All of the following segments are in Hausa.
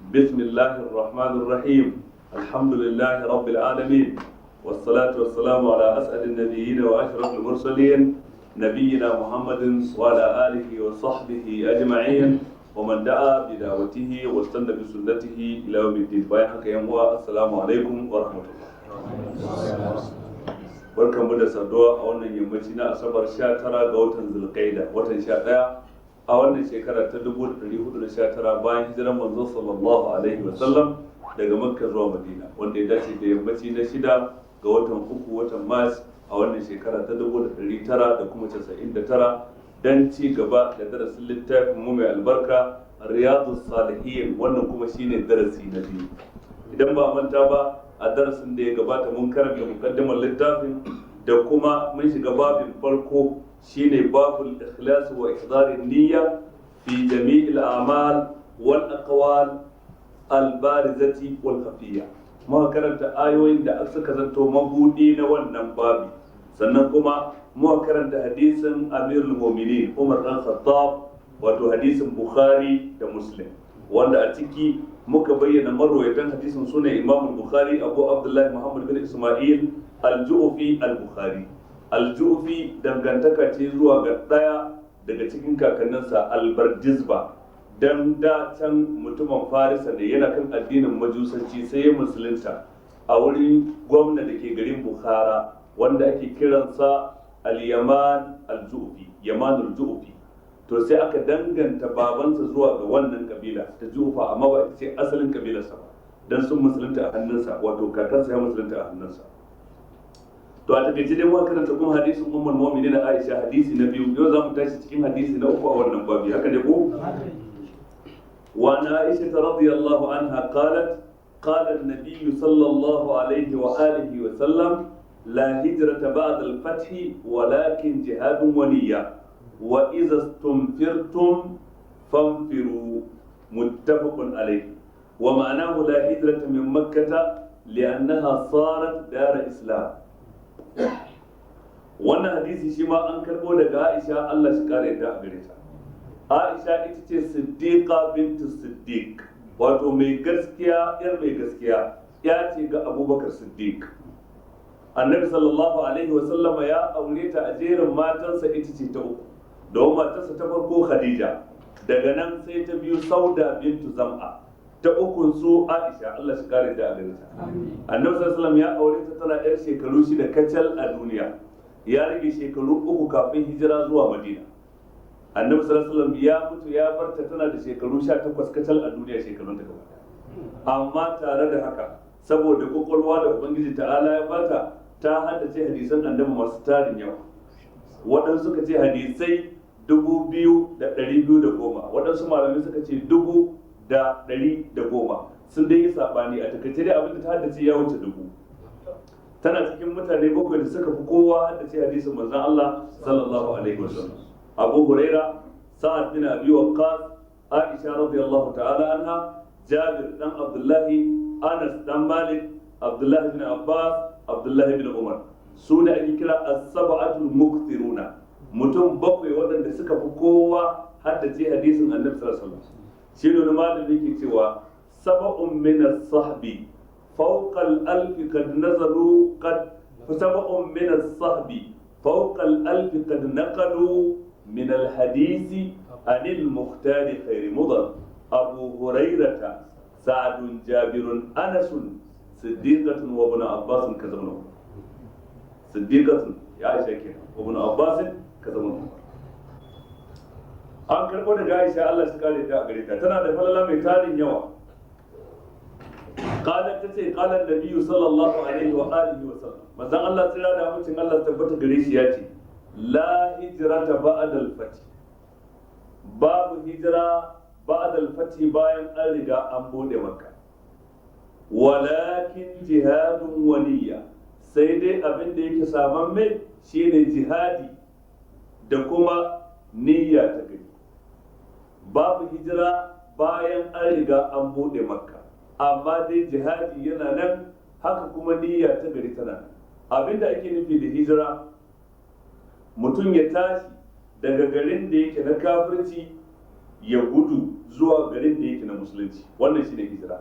بسم الله الرحمن الرحيم. الحمد لله رب العالمين، والصلاة والسلام على أسعد النبيين وأشرف المرسلين، نبينا محمد وعلى آله وصحبه أجمعين، ومن دعا بدعوته واستنى بسنته إلى يوم الدين. Bayan haka yan uwa، السلام عليكم ورحمة الله. Barkanmu da saduwa a wannan yammaci na Asabar، 19 ga watan Zulqaida، watan 11 a wannan shekara ta 1419 bayan hijirar manzo sallallahu alaihi wa sallam daga Makka zuwa Madina، wanda ya dace da yammaci na 6 ga watan 3، watan Mars، a wannan shekara ta 1999، dan ci gaba da darasin littafin mu mai albarka، Riyadu Salihin. Wannan kuma shine darasi na biyu. Idan ba manta ba، a darasin da ya gabata mun karanta mukaddimar littafin da kuma mun shiga babin farko، shine babul ikhlas wa ihdarin niyya fi jami'il a'mal wal aqwal al barizati wal khafiyya. Muka karanta ayoyin da suka zanto mabudi na wannan babi، sannan kuma muka karanta hadisin Amirul Mu'minin Umar dan Khattab، wato hadisin Bukhari da Muslim، wanda a ciki muka bayyana marwayatan hadisin sune Imam Bukhari، Abu Abdullahi Muhammad bin Ismail al-Ju'fi al-Bukhari. Al-Ju'fi dangantaka ce zuwa ga ɗaya daga cikin kakanninsa Albardizba، dan da can mutumin Farisa ne، yana kan addinin Majusanci، sai ya musulunta a wurin gwamna da ke garin Bukhara wanda ake kiransa al-Yaman al-Ju'fi, Yaman al-Ju'fi. To sai aka danganta babansa zuwa ga wannan kabila ta Jufa، amma ba ita ce asalin kabilarsa ba، dan sun musulunta a hannunsa، wato kakansa ya musulunta a hannunsa. To a takaice dai muka karanta kuma hadisin Ummul Mu'minin Aisha، hadisi na biyu. Yau za mu tashi cikin hadisi na uku a wannan babi, haka ne ko? وعن عائشة رضي الله عنها قالت: قال النبي صلى الله عليه وآله وسلم: لا هجرة بعد الفتح، ولكن جهاد ونية، وإذا استنفرتم فانفروا. متفق عليه. ومعناه لا هجرة من مكة لأنها صارت دار إسلام. Wannan hadisi shi ma an karbo daga Aisha، Allah shi kare ta a gare ta. Aisha ita ce Siddiqa bintu Siddiq، wato mai gaskiya yar mai gaskiya، ya ce ga Abubakar Siddiq. Annabi sallallahu alaihi wa sallama ya aure ta a jerin matansa ita ce ta uku، domin matarsa ta farko Khadija، daga nan sai ta biyu Sauda bintu Zam'a، ta ukun su Aisha، Allah shi kare ta a gare ta. Annabi sallallahu alaihi wasallam ya aure ta tana yar shekaru 6 kacal a duniya. Ya rage shekaru 3 kafin hijira zuwa Madina. Annabi sallallahu alaihi wasallam ya mutu ya barta tana da shekaru 18 kacal a duniya، shekarun ta gaba. Amma tare da haka، saboda kwakwalwa da Ubangiji ta'ala ya bata، ta haddace hadisan Annabi masu tarin yawa. Waɗansu suka ce hadisai 2210، waɗansu malamai suka ce 1110، sun dai yi saɓani. A takaice dai abinda ta haddace ya wuce 1000. Tana cikin mutane bakwai da suka fi kowa haddace hadisin manzon Allah sallallahu alaihi wasallam: Abu Huraira، Sa'ad bin Abi Waqqas، Aisha radiyallahu ta'ala anha، Jabir dan Abdullahi، Anas dan Malik، Abdullahi bin Abbas، Abdullahi bin Umar. Su da ake kira as-sab'atul mukthiruna، mutum bakwai waɗanda suka fi kowa haddace hadisin Annabi sallallahu alaihi wasallam. Shi ne wani malami yake cewa: sab'un min as-sahbi fawqa al-alf qad nazalu qad sab'un min as-sahbi fawqa al-alf qad naqalu min al-hadisi عن المختار خير مضر، أبو هريرة، سعد، جابر، أنس، صديقة وابن عباس كذا ابن عمر. صديقة يا عائشة كده، وابن عباس كذا ابن عمر. An karɓo daga Aisha، Allah shi kare ta a gare ta، tana da falala mai tarin yawa. قالت، tace: قال النبي صلى الله عليه وآله وسلم، manzon Allah tsira da amincin Allah tabbata gare shi ya ce: لا هجرة بعد الفتح، babu hijira بعد الفتح، bayan an riga an bude Makka، ولكن جهاد ونية، sai dai abin da yake saman mai shine jihadi da kuma niyya ta gari. Babu hijira bayan an riga an bude Makka، amma dai jihadi yana nan، haka kuma niyya ta gari tana nan. Abinda ake nufi da hijira، mutum ya tashi daga garin da yake na kafirci ya gudu zuwa zuwa garin da yake na musulunci. Wannan shine hijira,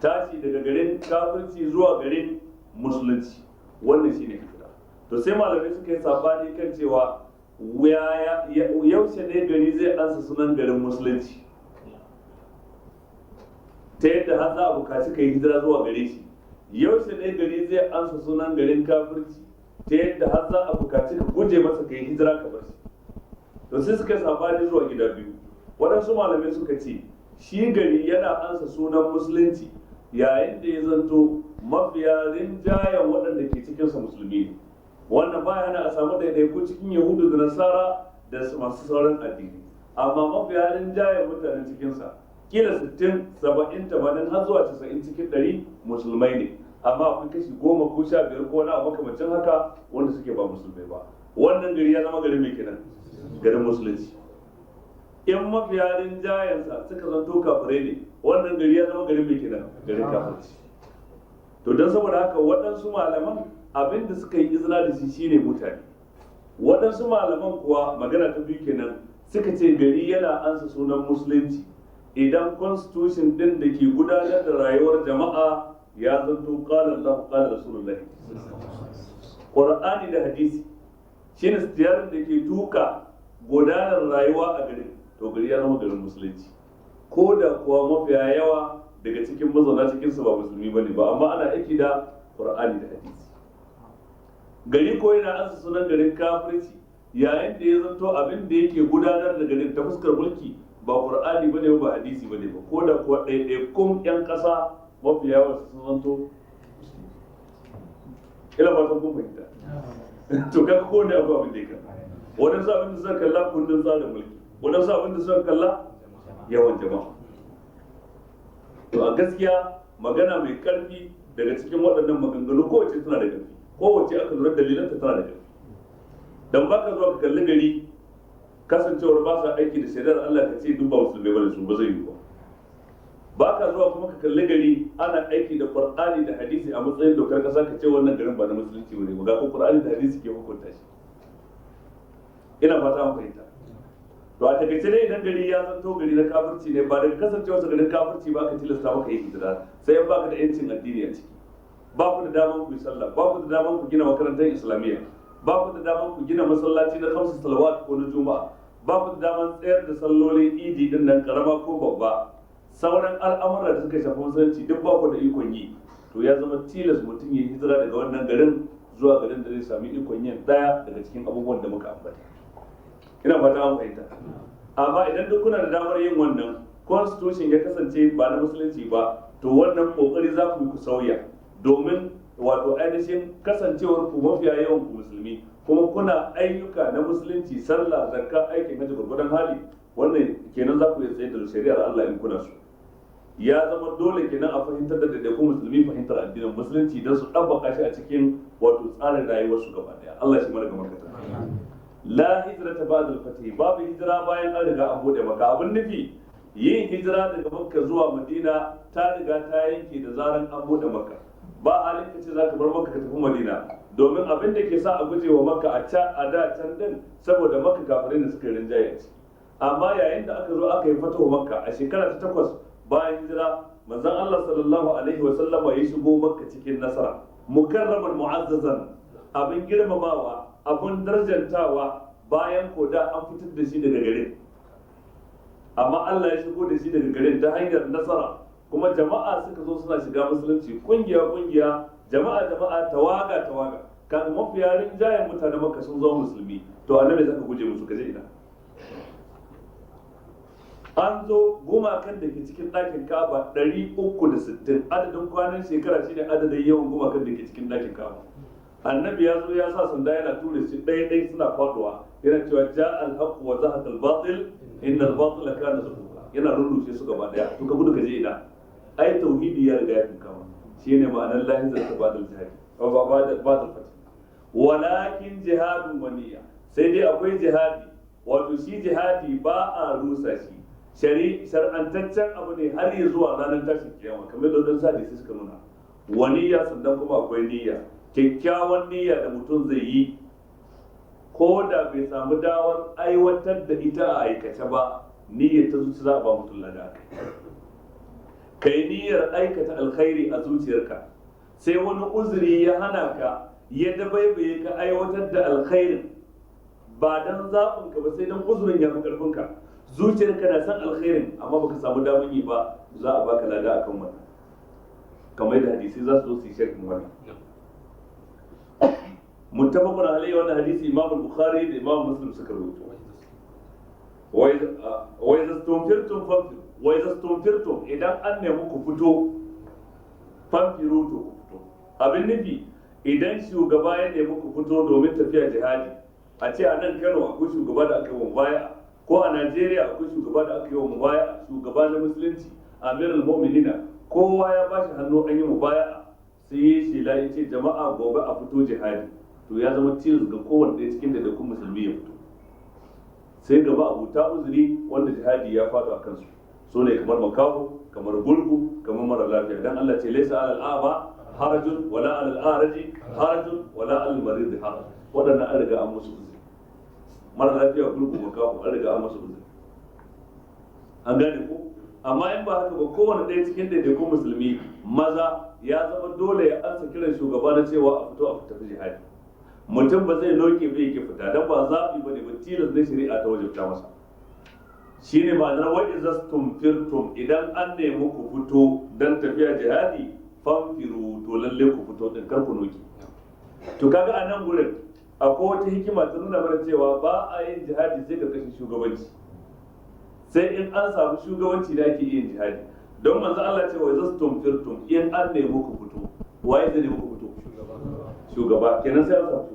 tashi daga garin kafirci zuwa garin musulunci, wannan shine hijira. To sai malamai suka yi sabani kan cewa yaushe ne gari zai ansa sunan garin musulunci ta yadda har za a bukaci ka yi hijira zuwa gare shi, yaushe ne gari zai ansa sunan garin kafirci ta yadda har za a bukaci ka guje masa ka yi hijira ka bar shi. To sai suka yi sabani zuwa gida biyu. Waɗansu malamai suka ce shi gari yana ansa sunan musulunci yayin da ya zanto mafiya rinjayen waɗanda ke cikinsa musulmi ne. Wannan baya hana a samu ɗaiɗaiku cikin Yahudu da Nasara da masu sauran addini, amma mafiya rinjayen mutanen cikinsa kila 60, 70, 80 har zuwa 90% musulmai ne, amma akwai kashi 10 ko 15 ko wani abu makamancin haka wanda suke ba musulmai ba. Wannan gari ya zama gari mai kenan, garin musulunci. In mafiya rinjayensa suka zanto kafirai ne, wannan gari ya zama garin mai kenan, garin kafirci. To don saboda haka waɗansu malaman abin da suka yi izina da shi shine mutane. Waɗansu malaman kuwa magana ta biyu kenan, suka ce gari yana ansa sunan musulunci idan constitution din da ke gudanar da rayuwar jama'a ya zanto qala Allah qala Rasulullah, Qur'ani da hadisi shine stiyarin da ke tuka gudanar rayuwa a garin, to gari ya zama garin musulunci ko da kuwa mafiya yawa daga cikin mazauna cikinsu ba musulmi bane ba, amma ana aiki da Qur'ani da hadisi. Gari ko yana ansa sunan garin kafirci yayin da ya zanto abin da yake gudanar da garin ta fuskar mulki ba Qur'ani bane ba hadisi bane ba, ko da kuwa ɗaiɗaikun ƴan ƙasa mafi yawan su sun zanto musulmi. Ila fatan kun fahimta. To kaga ko ne abu abin da ya kalla, waɗansu abin da suka kalla kundin tsarin mulki, waɗansu abin da suka kalla yawan jama'a. To a gaskiya magana mai ƙarfi daga cikin waɗannan maganganu kowace tana da ƙarfi, kowace aka lura dalilanta tana da ƙarfi. Dan baka zuwa ka kalli gari kasancewar ba sa aiki da shari'ar Allah ka ce duk ba musulmai bane su, ba zai yi ba. Baka zuwa kuma ka kalli gari ana aiki da Qur'ani da hadisi a matsayin dokar kasa ka ce wannan garin ba na musulunci bane ba, ga ko Qur'ani da hadisi ke hukunta shi. Ina fata an fahimta. To a takaice dai idan gari ya zanto gari na kafirci ne, ba daga kasancewarsa garin kafirci ba ka tilasta maka yin hijira, sai in baka da yancin addini a ciki. Ba ku da daman ku yi sallah, ba ku da daman ku gina makarantar islamiyya, ba ku da daman ku gina masallaci na khamsu salawat ko na juma'a, ba ku da daman tsayar da sallolin idi din nan karama ko babba, sauran al'amura da suka shafi musulunci duk ba ku da ikon yi. To ya zama tilas mutum ya hijira daga wannan garin zuwa garin da zai sami ikon yin daya daga cikin abubuwan da muka ambata. Ina fata an fahimta. Amma idan duk kuna da damar yin wannan, constitution ya kasance ba na musulunci ba, to wannan kokari za ku yi ku sauya, domin wato ainihin kasancewar ku mafiya yawan ku musulmi kuma kuna ayyuka na musulunci, sallah, zakka, aikin hajji gurgurdan hali, wannan kenan za ku iya tsaye da shari'ar Allah in kuna so. Ya zama dole kenan a fahimtar da daidaikun musulmi fahimtar addinin musulunci don su ɗabbaka shi a cikin wato tsarin rayuwarsu gaba ɗaya. Allah shi mana gamar kata. La hijrata ba'da al-fath, babu hijira bayan an riga an bude Makka. Abin nufi yin hijira daga Makka zuwa Madina ta riga ta yanke da zaran an bude Makka. Ba halin ka ce za ka bar Makka ka tafi Madina, domin abin da ke sa a guje wa Makka a can a da can din saboda Makka kafirai ne suka rinjaye a ciki. Amma yayin da aka zo aka yi fatawa Makka a shekara ta 8 bayan hijira, manzon Allah sallallahu alaihi wa sallama ya shigo Makka cikin nasara, mukarraman mu'azzazan, abin girmamawa, abin darajantawa, bayan ko da an fitar da shi daga garin. Amma Allah ya shigo da shi daga garin ta hanyar nasara, kuma jama'a suka zo suna shiga musulunci kungiya kungiya, jama'a jama'a, tawaga tawaga, kan mafiya rinjayen mutanen Makka sun zama musulmi. To annabi zaka guje musu kaje ina? An zo gumakan da ke cikin ɗakin Ka'aba 360, adadin kwanan shekara shine adadin yawan gumakan da ke cikin ɗakin Ka'aba. Annabi ya zo ya sa sanda yana ture su ɗaya ɗaya suna faduwa, yana cewa ja al-haqq wa zahaqa al-batil inna al-batila kana zahuqa, yana rurrushe su gaba ɗaya. To ka gudu ka je ina? Ai tauhidi ya riga ya kama, shine ma'anar la hijrata ba'da al-jihad wa ba'da al-fath, walakin jihadun wa niyya. Sai dai akwai jihadi, wato shi jihadi ba a rusa shi, shar'antaccen abu ne har ya zuwa ranar tashin kiyama, kamar da wadansu hadisi suka nuna. Wa niyya, sannan kuma akwai niyya, kyakkyawan niyya da mutum zai yi ko da bai samu dawar aiwatar da ita a aikace ba, Niyyar ta zuci za a ba mutum lada akai. Kai niyyar aikata alkhairi a zuciyarka, sai wani uzuri ya hana ka, ya dabaibaye ka aiwatar da alkhairin, ba dan zaɓin ka ba, sai dan uzurin ya fi karfin ka. Zuciyarka na san alkhairin amma baka samu damar yi ba, za a baka lada akan wannan, kamar yadda hadisi za su zo su yi sharhin wannan. Muttafaqun alayhi. Wannan hadisi Imam Bukhari da Imam Muslim suka rubuto. Wa idza stunfirtum fanfiru. Wa idza stunfirtum, idan an nemi ku fito, fanfiru, to ku fito. Abin nufi, idan shugaba ya nemi ku fito domin tafiya jihadi, a ce a nan Kano akwai shugaba da aka yi wa mubaya, ko a Najeriya akwai shugaba da aka yi wa mubaya, shugaba na musulunci, amirul mu'minina, kowa ya bashi hannu an yi mubaya, sai ya shela ya ce jama'a gobe a fito jihadi, to ya zama tilas ga kowanne ɗaya cikin daidaikun musulmi ya fito, sai gaba abuta uzuri wanda jihadi ya faɗo a kansu, su ne kamar makaho, kamar gurgu, kamar mara lafiya. Dan Allah ce laysa alal a'ma harajun wala alal a'raji harajun wala alal marid haraj. Waɗannan an riga an musu uzuri, mara lafiya, gurgu, makaho, an riga an musu uzuri, an gane ko? Amma in ba haka ba, kowane ɗaya cikin daidaikun musulmi maza ya zama dole ya ansa kiran shugaba na cewa a fito a tafi jihadi. Mutum ba zai noke bai yake fita, dan ba zaɓi ba ne ba, tilas ne shari'a ta wajabta masa. Shine ma'anar wa iza stunfirtum, idan an nemi ku fito dan tafiya jihadi, fanfiru, to lalle ku fito din, kar ku noke. To kaga a nan gurin akwai wata hikima ta nuna mana cewa ba a yin jihadi sai karkashin shugabanci, sai in an samu shugabanci da ake yin jihadi. Don manzo Allah ce wa iza stunfirtum, in an nemi ku fito. Waye zai nemi ku fito? Shugaba. Kenan sai an samu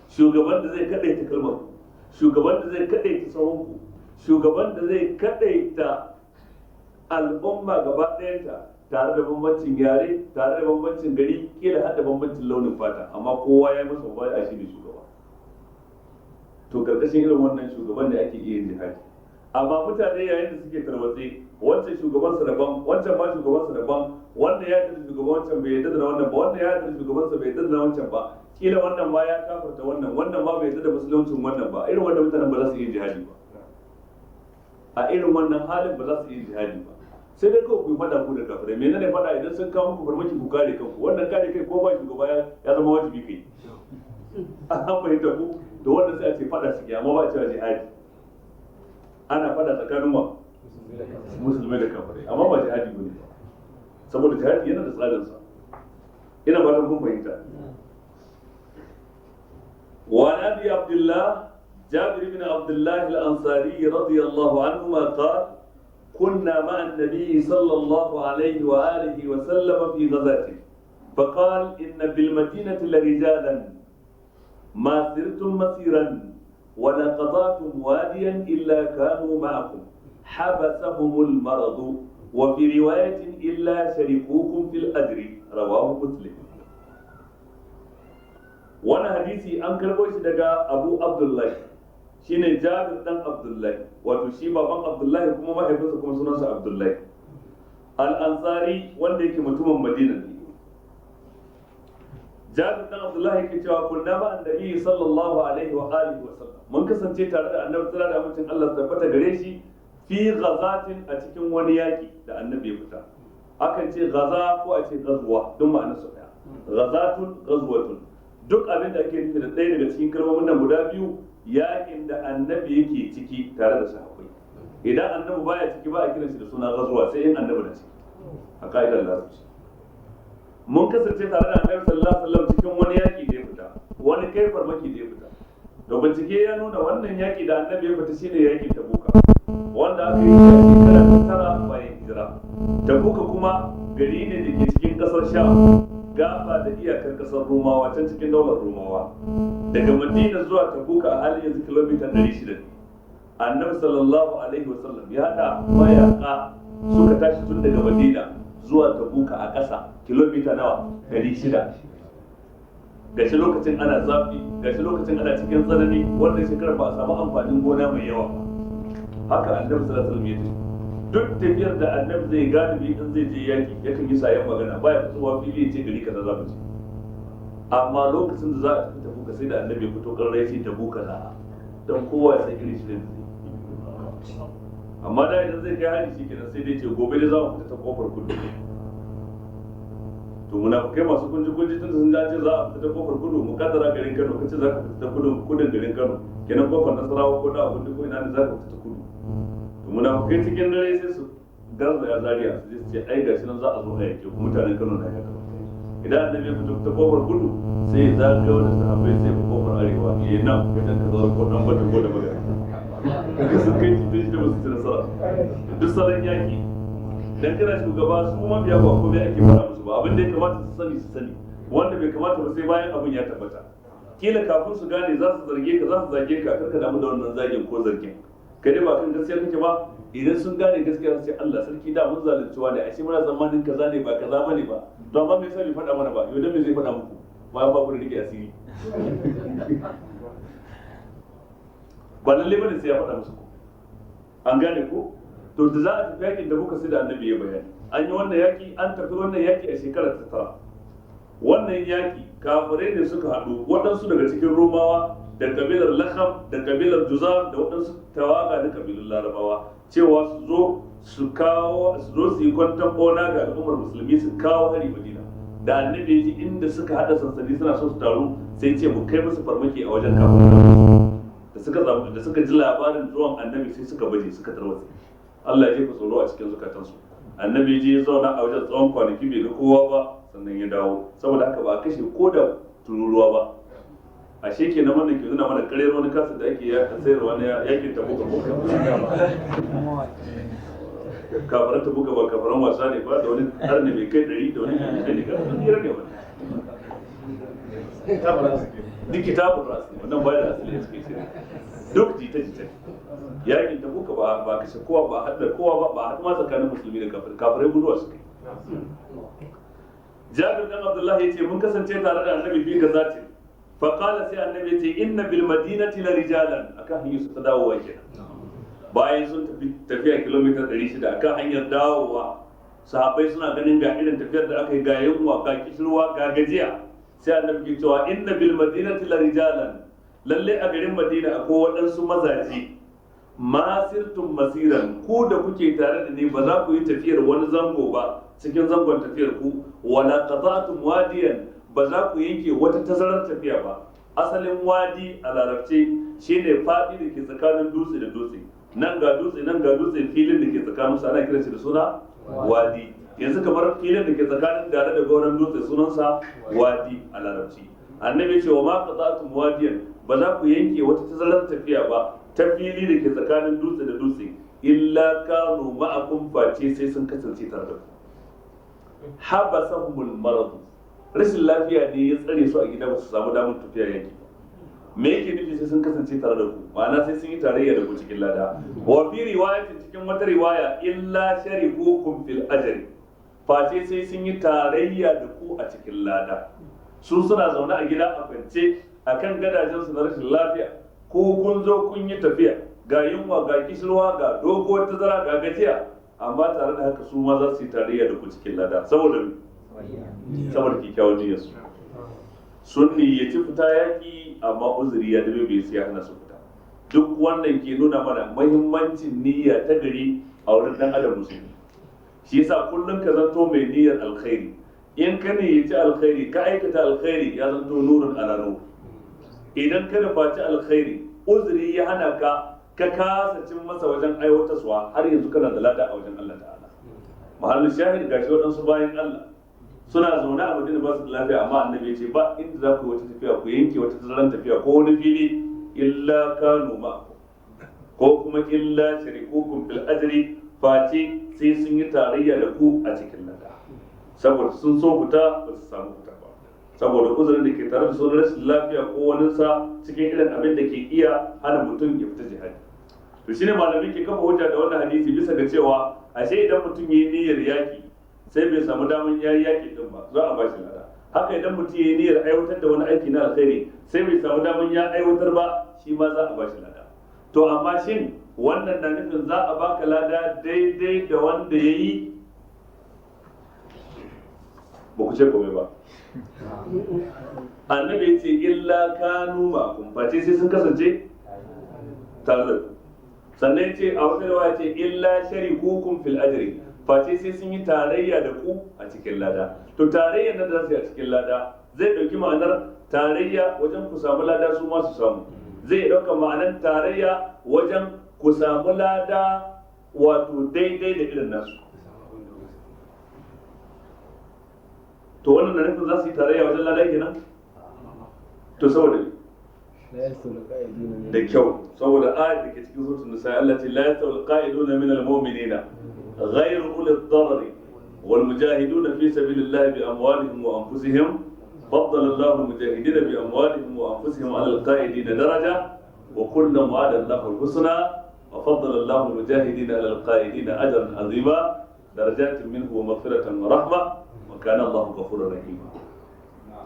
shugaba, shugaban da zai kadaita kalmar ku, shugaban da zai kadaita sahun ku, shugaban da zai kadaita al'umma gaba ɗayanta, tare da bambancin yare, tare da bambancin gari, kila har da bambancin launin fata, amma kowa ya masa baya, shi ne shugaba. To karkashin irin wannan shugaban da ake iya yin jihadi. Amma mutane yayin da suke tarwatse, wancan shugabansa daban, wancan ma shugabansa daban, wanda ya yarda da shugaban wancan bai yarda da wannan ba, wanda ya yarda da shugabansa bai yarda da wancan ba, kila wannan ma ya kafarta wannan, wannan ma bai yarda da musuluncin wannan ba, irin wannan mutanen ba za su iya jihadi ba. A irin wannan halin ba za su iya jihadi ba, sai dai kawai ku yi fada ku da kafirai. Menene fada? Idan sun kawo muku farmaki ku kare kanku. Wannan kare kai ko ba shugaba ya zama wajibi kai, an fahimta ku? To wannan sai a ce fada suke, amma ba a cewa jihadi. Ana fada tsakanin wa? Musulmai da kafirai, amma ba jihadi bane ba, saboda jihadi yana da tsarinsa. Ina fatan kun fahimta. وعن ابي عبد الله جابر بن عبد الله الانصاري رضي الله عنهما قال: كنا مع النبي صلى الله عليه واله وسلم في غزاته، فقال: ان بالمدينه لرجالا ما سرتم مسيرا ولا قطعتم واديا الا كانوا معكم، حبسهم المرض، وفي روايه الا شركوكم في الاجر. رواه مسلم. Wani hadisi an karɓo shi daga Abu Abdullahi, shine Jabir dan Abdullahi, wato shi baban Abdullahi kuma mahaifinsa kuma sunansa Abdullahi, al-Ansari, wanda yake mutumin Madina ne. Jabir dan Abdullahi yake cewa kunna ma annabi sallallahu alaihi wa alihi wa sallam, mun kasance tare da annabi sallallahu alaihi wa Allah tabbata gare shi, fi ghazatin, a cikin wani yaki da annabi ya fita. Akan ce gaza ko a ce gazuwa, duk ma'anar su daya, ghazatun, ghazwatun, duk abin da ake nufi da ɗaya daga cikin kalmomin nan guda biyu, yakin da annabi yake ciki tare da sahabbai. Idan annabi baya ciki ba a kiran shi da suna gazuwa, sai in annabi na ciki, a ka'idar larabci. Mun kasance tare da annabi sallallahu alaihi wasallam cikin wani yaki da ya fita, wani kai farmaki da ya fita. Da bincike ya nuna wannan yaki da annabi ya fita shine yakin Tabuka, wanda aka yi shi a shekara ta 9 bayan hijira. Tabuka kuma gari ne da ke cikin kasar Sham, gaba da iyakar kasar Rumawa, can cikin daular Rumawa. Daga Madina zuwa Tabuka a halin yanzu kilomita 600 ne. Annabi sallallahu alaihi wasallam ya haɗa mayaka suka tashi tun daga Madina zuwa Tabuka a ƙasa, kilomita nawa? 600. Gashi lokacin ana zafi, gashi lokacin ana cikin tsanani, wannan shekarar ba a samu amfanin gona mai yawa ba. Haka annabi sallallahu alaihi wasallam ya tafi. Duk tafiyar da annabi zai, galibi in zai je yaki yakan yi sayan magana, baya fitowa fili ya ce gari kaza za mu je. Amma lokacin da za a tafi Tabuka, sai da annabi ya fito ƙarara ya ce Tabuka za a, don kowa ya san irin shirin da zai. Amma da idan zai kai hari shikenan sai dai ce gobe dai za mu fita ta kofar kudu. To munafukai masu kunji kunji tun sun ji za a fita ta kofar kudu, mu kaddara garin Kano kace za ka fita ta kudu, kudin garin Kano kenan kofar Nasarawa ko da abin ko ina ne za ka fita ta kudu. To munafukai cikin dare sai su garza ya Zaria su je su ce ai gashi nan za a zo a yake mutanen Kano na yaka. Idan annabi ya fito ta kofar kudu sai ya zagayo da sahabbai sai ya kofar arewa ya nan wajen kaza ko dan bata ko da magana. Sun kai jita jita ba su ci nasara. Duk salon yaki dan kana shugaba su mabiya ba komai ake fara musu ba, abin da ya kamata su sani su sani, wanda bai kamata ba sai bayan abin ya tabbata. Kila kafin su gane za su zarge ka, za su zage ka, karka damu da wannan zagin ko zargin, kai dai ba kan gaskiya kake ba. Idan sun gane gaskiya sai Allah sarki da mun zalunci wani, ashe muna tsammanin kaza ne ba kaza bane ba, to amma me yasa bai faɗa mana ba? Yau dan me zai faɗa muku bayan ba ku da rike asiri? Ba lalle bane sai ya faɗa musu ko an gane ko. To da za a tafi yakin da muka sai da annabi ya bayani an yi wannan yaki, an tafi wannan yaki a shekarar ta 9. Wannan yaki kafirai ne suka haɗu, waɗansu daga cikin Romawa da kabilar Lakham da kabilar Juzam da waɗansu tawaga da kabilun Larabawa, cewa su zo su kawo su zo su yi kwantan bona ga al'ummar musulmi su kawo hari Madina. Da annabi ya ji inda suka haɗa sansani suna so su taru, sai ce mu kai musu farmaki a wajen kafin. Da suka ji labarin zuwan annabi sai suka baje suka tarwatse. Allah ya jefa tsoro a cikin zukatansu. Annabi je ya zauna a wajen tsawon kwanaki bai ga kowa ba, sannan ya dawo. Saboda haka ba a kashe ko da tururuwa ba. Ashe kenan wannan ke nuna mana karyar wani kasa da ake sayarwa na yakin Tabuka ko kafaran Tabuka ba kafaran wasa ne ba, da wani arne mai kai 100 da wani kai ne kafaran hira ne wani. Duk kitabun rasu ne wannan bayan asali ya suke shirya duk jita jita. Yakin Tabuka ba kashe kowa ba, haɗa kowa ba, ba haɗu ma tsakanin musulmi da kafirai guduwa suka yi. Jabir dan Abdullahi ya ce mun kasance tare da annabi fi gazatin. Faƙala sai annabi ce inna bil madinati la rijalan, akan hanyar su ta dawowa kenan. Bayan sun tafi tafiya kilomita 600 akan hanyar dawowa, sahabbai suna ganin ga irin tafiyar da aka yi, ga yunwa ga kishirwa ga gajiya. Sai annabi ke cewa inna bil madinati la rijalan, lalle a garin Madina akwai waɗansu mazaje, masirtum masiran, ku da kuke tare da ni ba za ku yi tafiyar wani zango ba cikin zangon tafiyar ku, wala qata'tum wadiyan, ba za ku yanke wata tazarar tafiya ba. Asalin wadi a larabce shine faɗi da ke tsakanin dutse da dutse, nan ga dutse nan ga dutse, filin da ke tsakanin su ana kiran shi da suna wadi. Yanzu kamar filin da ke tsakanin dare da goron dutse sunansa wadi a larabci. Annabi ce wa ma qata'tum wadiyan, ba za ku yanke wata tazarar tafiya ba ta fili da ke tsakanin dutse da dutse, illa kanu ma'akum, face sai sun kasance tare da ku. Habasahumul marad, rashin lafiya ne ya tsare su a gida ba su samu damar tafiya yaki. Me yake nufi sai sun kasance tare da ku? Ma'ana sai sun yi tarayya da ku cikin lada. Wa fi riwayatin, cikin wata riwaya, illa sharikukum fil ajri, face sai sun yi tarayya da ku a cikin lada. Su suna zaune a gida a kwance akan gadajen su na rashin lafiya, ko kun zo kun yi tafiya, ga yunwa ga kishirwa ga doguwar tazara ga gajiya, amma tare da haka su ma za su yi tarayya da ku cikin lada saboda saboda kyakkyawan niyyarsu. Sun niyyaci fita yaƙi amma uzuri ya dabe bai sai hana su fita. Duk wannan ke nuna mana muhimmancin niyya ta gari a wurin dan adam musulmi. Shi yasa kullum ka zanto mai niyyar alkhairi. In ka niyyaci alkhairi ka aikata alkhairi ya zanto nurun ala nur. Idan ka nufaci alkhairi uzuri ya hana ka ka kasa cin masa wajen aiwatarwa, har yanzu kana da lada a wajen Allah ta'ala. Mahallin shahid gashi waɗansu bayan Allah suna zaune a Madina ba su da lafiya, amma annabi ya ce ba inda za ku yi wata tafiya ku yanke wata tazaran tafiya ko wani fili illa kanu ma ko kuma illa sharikukum fil ajri, face sai sun yi tarayya da ku a cikin lada. Saboda sun so fita ba su samu fita ba saboda uzurin da ke tare da su rashin lafiya ko wani sa cikin irin abin da ke iya hana mutum ya fita jihadi. To shine malamai ke kafa hujja da wannan hadisi bisa ga cewa ashe idan mutum yayi niyyar yaki sai bai samu damar yayi yaki din ba, za a ba shi lada. Haka idan mutum yayi niyyar aiwatar da wani aiki na alkhairi sai bai samu damar ya aiwatar ba, shi ma za a ba shi lada. To amma shin wannan na nufin za a baka lada daidai da wanda yayi? Ba ku ce komai ba. Annabi ya ce illa kanu ma'akum, face sai sun kasance tare da ku. Sannan ya ce a wata riwaya ce illa sharikukum fil ajri, face sai sun yi tarayya da ku a cikin lada. To tarayya nan da za su yi a cikin lada zai dauki ma'anar tarayya wajen ku samu lada su ma su samu, zai dauka ma'anar tarayya wajen ku samu lada wato daidai da irin nasu. To wannan na nufin za su yi tarayya wajen lada kenan? To saboda da kyau, saboda ayat da ke cikin suratul nisa Allah ce la yastawil qa'iduna min al-mu'minina ghayru uli ad-darar wal mujahiduna fi sabilillahi bi amwalihim wa anfusihim faddala Allahu al-mujahidina bi amwalihim wa anfusihim 'ala al-qa'idina daraja wa kullan wa'ada Allahu al-husna wa faddala Allahu al-mujahidina 'ala al-qa'idina ajran 'azima darajatin minhu wa maghfiratan wa rahma wa kana Allahu ghafurur rahima.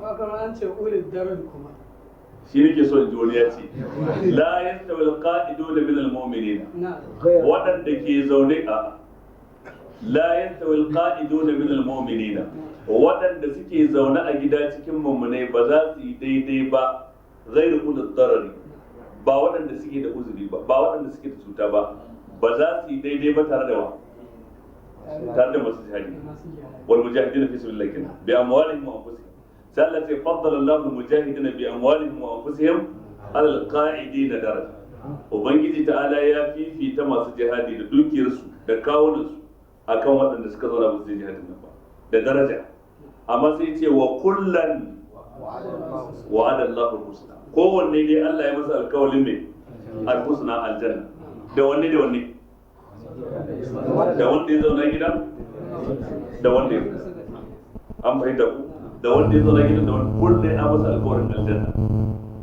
Ma kamar an ce ulil darar kuma shi nake so in ji wani ya ce la yastawi alqa'iduna min almu'minina, waɗanda ke zaune a la yastawi alqa'iduna min almu'minina, waɗanda suke zaune a gida cikin mummunai ba za su yi daidai ba, ghairu ulil darari, ba waɗanda suke da uzuri ba, ba waɗanda suke da cuta ba, ba za su yi daidai ba tare da wa, tare da masu jihadi wal mujahidina fi sabilillah kenan bi amwalihim wa anfusihim. Sai Allah ce faddala Allahu mujahidina bi amwalihim wa anfusihim alal qa'idina daraja. Ubangiji ta'ala ya fifita masu jihadi da dukiyarsu da kawunansu akan waɗanda suka zauna ba su je jihadin nan ba da daraja. Amma sai ce wa kullan wa'ada Allahu al-husna, kowanne dai Allah ya masa alkawalin mai al-husna aljanna. Da wanne da wanne? Da wanda ya zauna gida da wanda ya fita. An fahimta ku? Da wanda ya zauna gidan da wanda kullum ya masa alkawarin aljanna.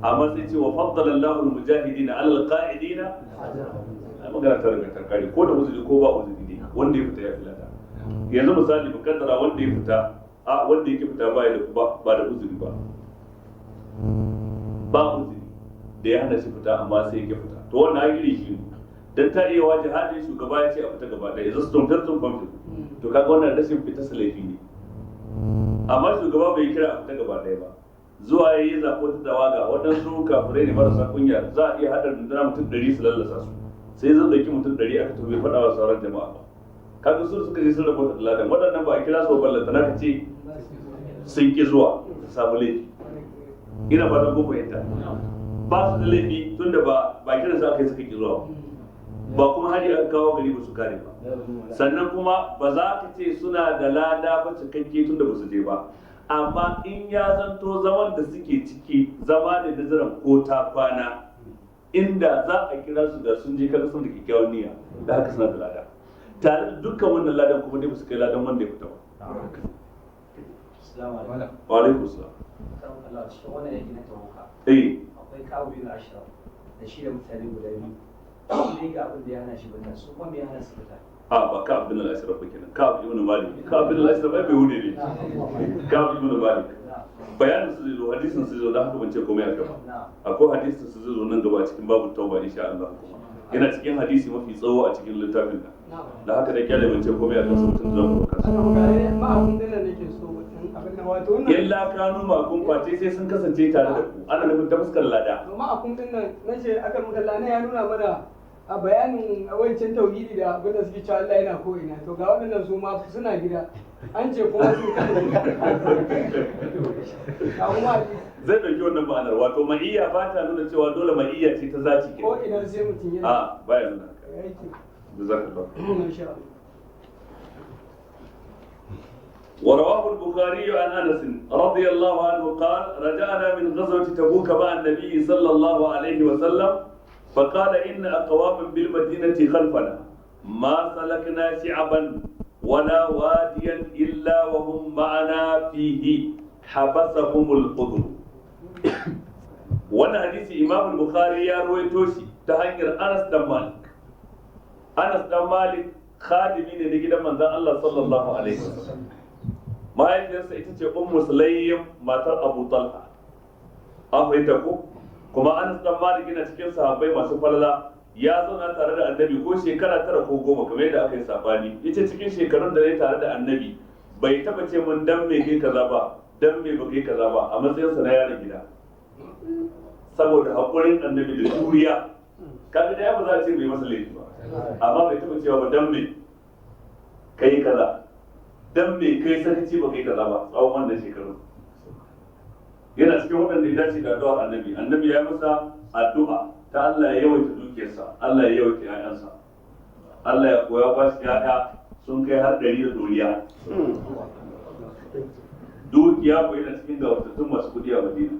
Amma sai ce wa faddala Allahu al-mujahidina ala al-qa'idina, ai magana ta riga ta kare, ko da uzuri ko ba uzuri ne wanda ya fita ya filata. Yanzu misali mu kaddara wanda ya fita a wanda yake fita ba da ba da uzuri ba, ba uzuri da ya hana shi fita amma sai yake fita, to wannan ai iri shi ne. Dan ta iya wa jihadin shugaba ya ce a fita gaba ɗaya, yanzu sun firtun famfin, to kaga wannan rashin fita laifi ne. Amma shugaba bai kira a fita gaba ɗaya ba, zuwa ya yi zaɓo ta tawaga, waɗansu kafirai ne marasa kunya, za a iya haɗa rundunar mutum 100 su lallasa su, sai zan ɗauki mutum 100 aka tafi faɗa wa sauran jama'a ba. Kaga su suka je sun rabota da ladan, waɗannan ba a kira su ba, ballantana ka ce sun ƙi zuwa su samu laifi. Ina fatan kun fahimta. Ba su da laifi tunda ba kiran su aka yi suka ƙi zuwa ba, kuma hari aka kawo gari ba su kare ba. Sannan kuma ba za ka ce suna da lada ba cikakke tunda ba su je ba. Amma in ya zanto zaman da suke ciki zama ne na jiran ko ta kwana, inda za a kira su da sun je kaga sun da kyakkyawan niyya, da haka suna da lada. Tare da dukkan wannan ladan kuma dai ba su kai ladan wanda ya fita ba. Wa alaikum salam. Eh, akwai kawo bin ashraf da shi da mutane guda biyu. Shi ga abin da ya hana shi fita, su kuma me ya hana su fita? A ba ka abin al-ashraf ba kenan, ka ibn malik. Ka abin al-ashraf ai bai wune ne. Ka ibn malik. Bayanin su zai zo, hadisin su zai zo, da haka ban ce komai a gaba. Akwai hadisin su zai zo nan gaba cikin babu tauba insha Allah kuma. Yana cikin hadisi mafi tsawo a cikin littafin nan. Da haka da kyale ban ce komai a kansa mutum zan mu kansa. Aka buga ne ma'akun din nan nake so abin nan wato wannan. Illa kanu ma'akun face sai sun kasance tare da ku. Ana nufin ta fuskar lada. To ma'akun din nan nace aka muka lana ya nuna mana a bayanin wancan tauhidi da abin da suke cewa Allah yana ko ina, to ga waɗannan su ma suna gida an ce kuma su kuma zai ɗauki wannan ma'anar, wato ma'iyya ba ta nuna cewa dole ma'iyya ce ta zaci ke ko ina sai mutum yana a baya nuna haka. Aiki. Jazakallah. Masha Allah. ورواه البخاري عن انس رضي الله عنه قال رجعنا من غزوه تبوك مع النبي صلى الله عليه وسلم فقال ان اقواما بالمدينه خلفنا ما سلكنا شعبا ولا واديا الا وهم معنا فيه حبسهم القدر. wannan hadisi imam bukhari ya ruwaito shi ta hanyar Anas dan Malik. Anas dan Malik khadimi ne na gidan manzon Allah sallallahu alaihi wasallam. Mahaifiyarsa ita ce Ummu Sulaym matar Abu Talha. An fahimta ko? Kuma Anas dan Malik yana cikin sahabbai masu falala, ya zauna tare da Annabi ko shekara 9 ko 10 kamar yadda aka yi sabani. Yace cikin shekarun da ya tare da Annabi bai taba ce mun dan me kai kaza ba, dan me ba kai kaza ba a matsayinsa na yaron gida. Saboda haƙurin Annabi da juriya. Kaga da ya ba za a ce bai masa laifi ba. Amma bai taɓa cewa ba dan me kai kaza, dan me kai sakaci ba kai kaza ba tsawon wannan shekaru. Yana cikin waɗanda ya dace da addu'ar annabi. Annabi ya masa addu'a ta Allah ya yawaita dukiyarsa, Allah ya yawaita 'ya'yansa, Allah ya koya ba shi 'ya'ya sun kai har 100 da doriya. Dukiya ko yana cikin gawatattun masu kuɗi a Madina.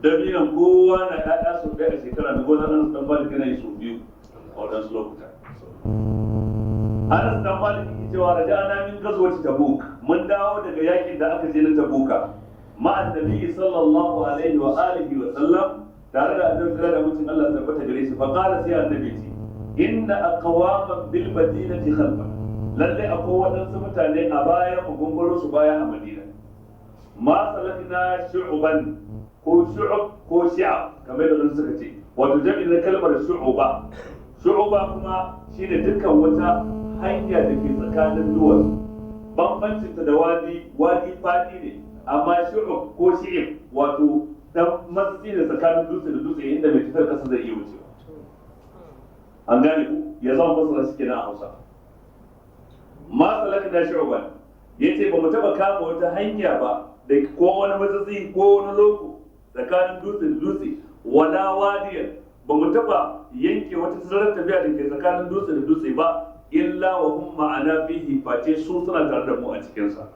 Dabinan kowa na 'ya'ya sau ɗaya a shekara, na gonar Anas dan Malik yana yi sau biyu a waɗansu lokuta. Anas dan Malik yake cewa raja'ana min ghazwati Tabuk, mun dawo daga yakin da aka je na Tabuka ma annabi sallallahu alaihi wa alihi wa sallam, tare da annabi da mutum Allah tabbata gare shi. Fa qala, sai annabi ce, inna aqwaman bil madinati khalfa, lalle akwai waɗansu mutane a baya mu gunguro su baya a Madina. Ma salakna shu'ban ko shu'ub ko shi'ab kamar da suka ce, wato jami'in na kalmar shu'uba. Shu'uba kuma shine dukkan wata hanya da ke tsakanin duwatsu. Bambancin ta da wadi, wadi fadi ne, amma shu'ub ko shi'ib wato dan matsatsi ne tsakanin dutse da dutse inda mai tafiyar kasa zai iya wucewa. An gane ku? Ya zama fasara shi kenan a Hausa. Ma salakna shu'ban, yace ba mu taba kama wata hanya ba da ko wani matsatsi ko wani loko tsakanin dutse da dutse, wala wadiyan, ba mu taba yanke wata tazarar tafiya da ke tsakanin dutse da dutse ba, illa wa hum ma'ana fihi, face su suna tare da mu a cikin sa.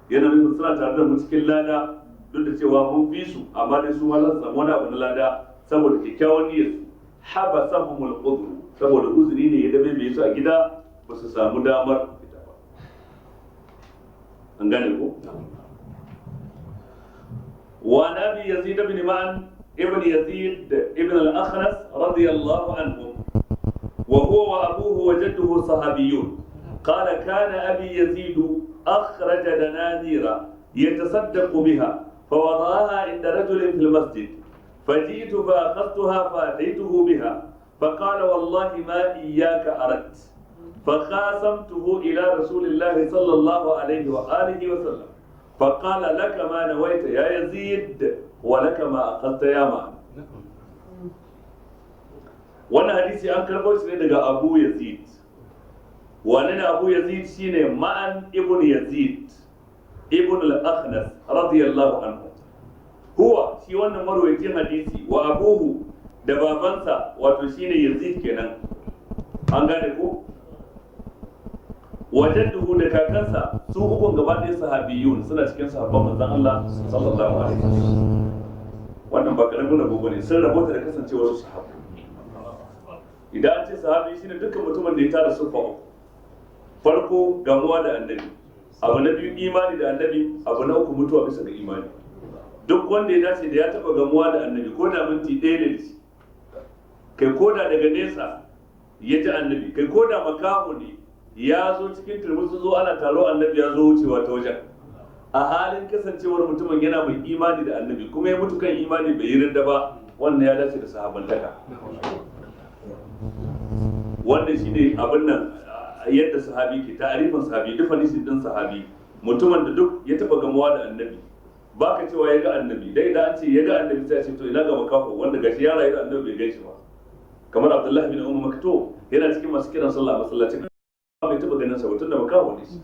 Yana nufin suna tare da mu cikin lada, duk da cewa mun fi su, amma dai su ma za su samu wani abu na lada saboda kyakkyawan niyyar su. Habasahumul udhru, saboda uzuri ne ya dabe bai su a gida, ba su samu damar fita ba. An gane ko? Wa nabi Yazid ibn Ma'an ibn Yazid ibn al-Akhnas radiyallahu anhum, wa huwa wa abuhu wa jadduhu sahabiyyun. قال كان أبي يزيد أخرج دنانير يتصدق بها فوضعها عند رجل في المسجد، فجئت فأخذتها فأتيته بها، فقال والله ما إياك أردت، فخاصمته إلى رسول الله صلى الله عليه وآله وسلم، فقال لك ما نويت يا يزيد ولك ما أخذت يا معن. Wannan hadisi an karɓo shi ne daga Abu Yazid. Wane ne Abu Yazid? Shine Ma'an ibn Yazid ibn al-Akhnas radiyallahu anhu. Huwa, shi wannan marwayacin hadisi, wa abuhu, da babansa, wato shine Yazid kenan. An gane ko? Wa jadduhu, da kakansa, su ukun gaba ɗaya sahabiyun, suna cikin sahabban manzon Allah sallallahu alaihi wasallam. Wannan ba karamin rabo bane, sun rabota da kasancewar su sahabbai. Idan an ce sahabi, shine dukkan mutumin da ya tara siffa uku: farko, gamuwa da annabi; abu na biyu, imani da annabi; abu na uku, mutuwa bisa ga imani. Duk wanda ya dace da ya taba gamuwa da annabi ko da minti ɗaya ne da shi, kai ko da daga nesa ya ji annabi, kai ko da makaho ne ya zo cikin turmusu zo ana taro, annabi ya zo wucewa ta wajen, a halin kasancewar mutumin yana mai imani da annabi kuma ya mutu kan imani bai yi ridda ba, wannan ya dace da sahabantaka. Wannan shine abin nan yadda sahabi ke ta'arifin sahabi, definition din sahabi: mutumin da duk ya taba gamuwa da annabi. Baka cewa ya ga annabi dai. Idan an ce ya ga annabi, sai a ce to ina ga makaho wanda gashi ya rayu da annabi bai gaishe ba, kamar Abdullahi bin Umar Maktum, yana cikin masu kiran sallah a masallacin, bai taba ganin sa ba tunda makaho ne shi.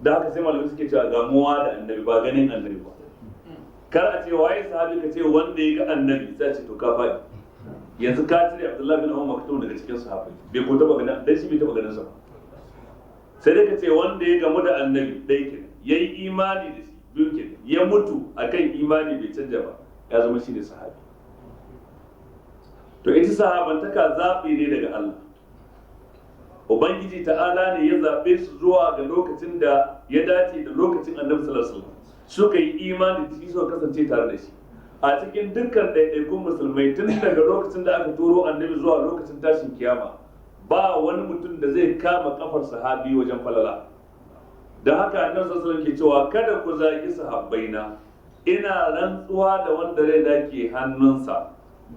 Da haka sai malamai suke cewa gamuwa da annabi, ba ganin annabi ba. Kar a ce waye sahabi, ka ce wanda ya ga annabi, sai a ce to ka faɗi, yanzu ka cire Abdullahi bin Umar Maktum daga cikin sahabbai, bai ko taba ganin dan shi bai taba ganin sa ba. Sai dai ka ce wanda ya gamu da annabi, dai kenan, yayi imani da shi, biyu kenan, ya mutu akan imani bai canja ba, ya zama shi ne sahabi. To ita sahabantaka zaɓi ne daga Allah. Ubangiji ta'ala ne ya zaɓe su zuwa ga lokacin da ya dace da lokacin annabi sallallahu alaihi wasallam, suka yi imani da shi, suka kasance tare da shi. A cikin dukkan ɗaiɗaikun musulmai, tun daga lokacin da aka turo annabi zuwa lokacin tashin kiyama, ba wani mutum da zai kama kafar sahabi wajen falala. Don haka annabi sallallahu alaihi wasallam ke cewa, kada ku zagi sahabbaina, ina rantsuwa da wanda raina ke hannunsa,